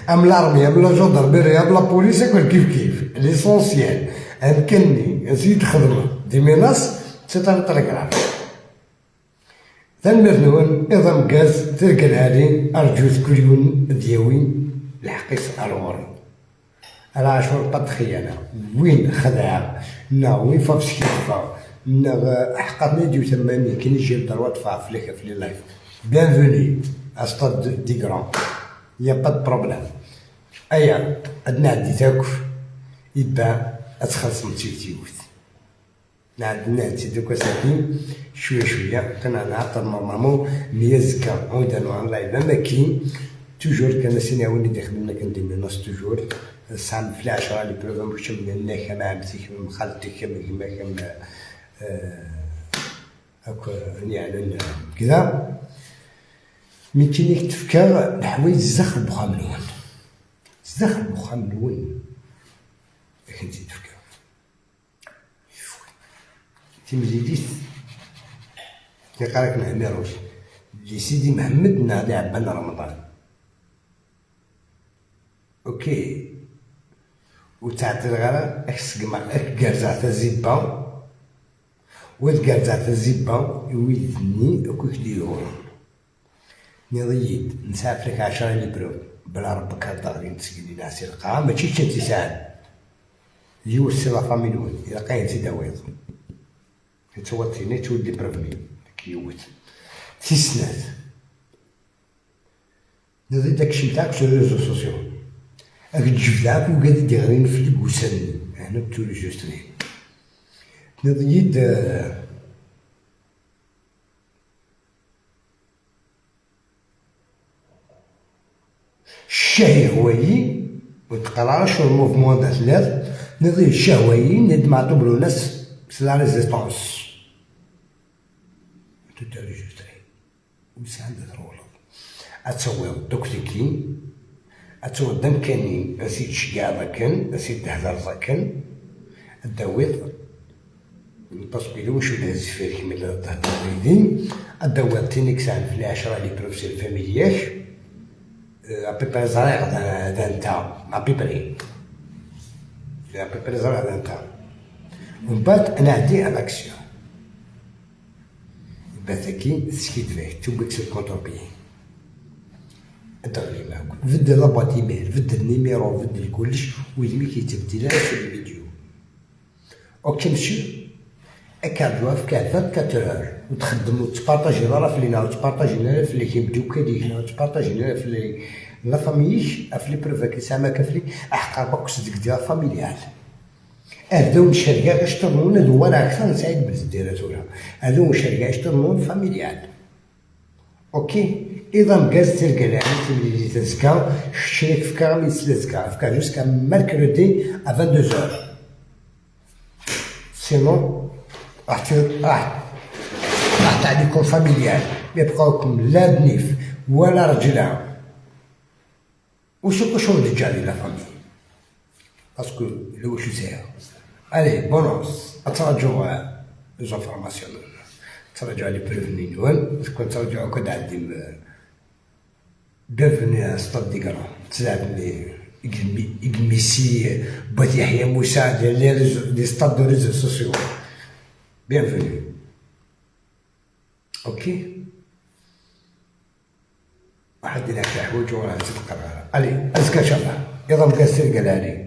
ام l'armée ام la gendarmerie ام la police كل كيف كيف l'essentiel امكنني نزيد خدمة des menaces c'est très très grave. ثاني نظام غاز تلك العالي ارجو كل يوم دياوي الحقيس الغوري على عشر قد خيانة وين خدعة نا وين فابسكيفا نا حقاتنا ديو تمامي كي نجي الدروات فليك في les lives bienvenue à stade des grands y a pas de problème. ايا عندنا عندي تاكل يبا اتخلص من تيوت عندنا عندي دوكا ساكن شوية شوية كنا نعطل normalement مية زكا عود انا live ما كاين toujours كان سيني عاوني خدمنا كندير menaces toujours سام في العشرة les preuves مش من هناك مع عمتي من خالتي من كما كم هاكا يعني كذا مي كاين تفكر الحوايج زخ البخام نون زخ البخام نون كنتي تفكر تيمزيديت كيقالك نعميروش لي سيدي محمد نادي عبان رمضان OK وتعطي الغرا اكسكما اك كارزا زيبا ود كارزا زيبا يويدني وكيك ديورون نضيد نسافرك 10 les preuves بلا ربك هاد غادي نتسكني ناسي القاعة ماشي تنتي ساعة يوسي la famille نون إلا قاين تيداويض توطيني تولي preuves كيوت تيسنات نضي داكشي نتاعك sur réseaux sociaux راك تجبداك وقاعد ديغرين في الكوسان هنا tout registré نضيد الشهي هوايي وتقرا شو ال mouvement دا ثلاث نضي الشهويي ند معطوب الناس c'est la résistance. Tout enregistré وسعند ترولض اتسوي دوكتيكي اتسوي دمكاني اسيد شقع ذاكن اسيد تهدر ذاكن الدويض parce que لو شو نهز فيه كيما تهدر يدي الدويض تينيك ساعة في 10 les preuves c'est الفاميلياك à peu près زريق دا انت à peu près زريق دا انت ومن بعد انا عندي l'action باثاكي سكيت فيه توبك c'est contre-pied. الدغري معاك بدل la boîte email، بدل ال numéro، بدل كلش ويدمي كيتبدل في الفيديو. OK monsieur، اكادوا في 24 heures وتخدم وتبارطاجي راه في لينا وتبارطاجي لنا في لي كيبدو كاليك وتبارطاجي لنا في la famille في les preuves كي سما كفلي احقر بوكس ديك ديال familial. هذو مشاركة اشترون دوار اكثر سعيد بن هذو مشاركة اشترون familial. OK، اذا غاز تلقى العام تزكا شريك في كرامي تزكا في jusqu'à mercredi à 22 heures، sinon راح تعليكم familial، ما يبقاوكم لا بنيف ولا رجلة وشو شو دجالي la famille parce que لو شو سير. Allez, bonne chance. اتراجعوا les informations، تراجعوا les preuves نينوان كنت تراجعوا كنت عندي bienvenue stade des grands تلعب ميسي بات يحيى موسى ديال les stades de réseaux sociaux، bienvenue. OK، واحد يلعب حوايج وراه تقرا. Allez، ازكى ان شاء الله. يلا مكسر قال علي.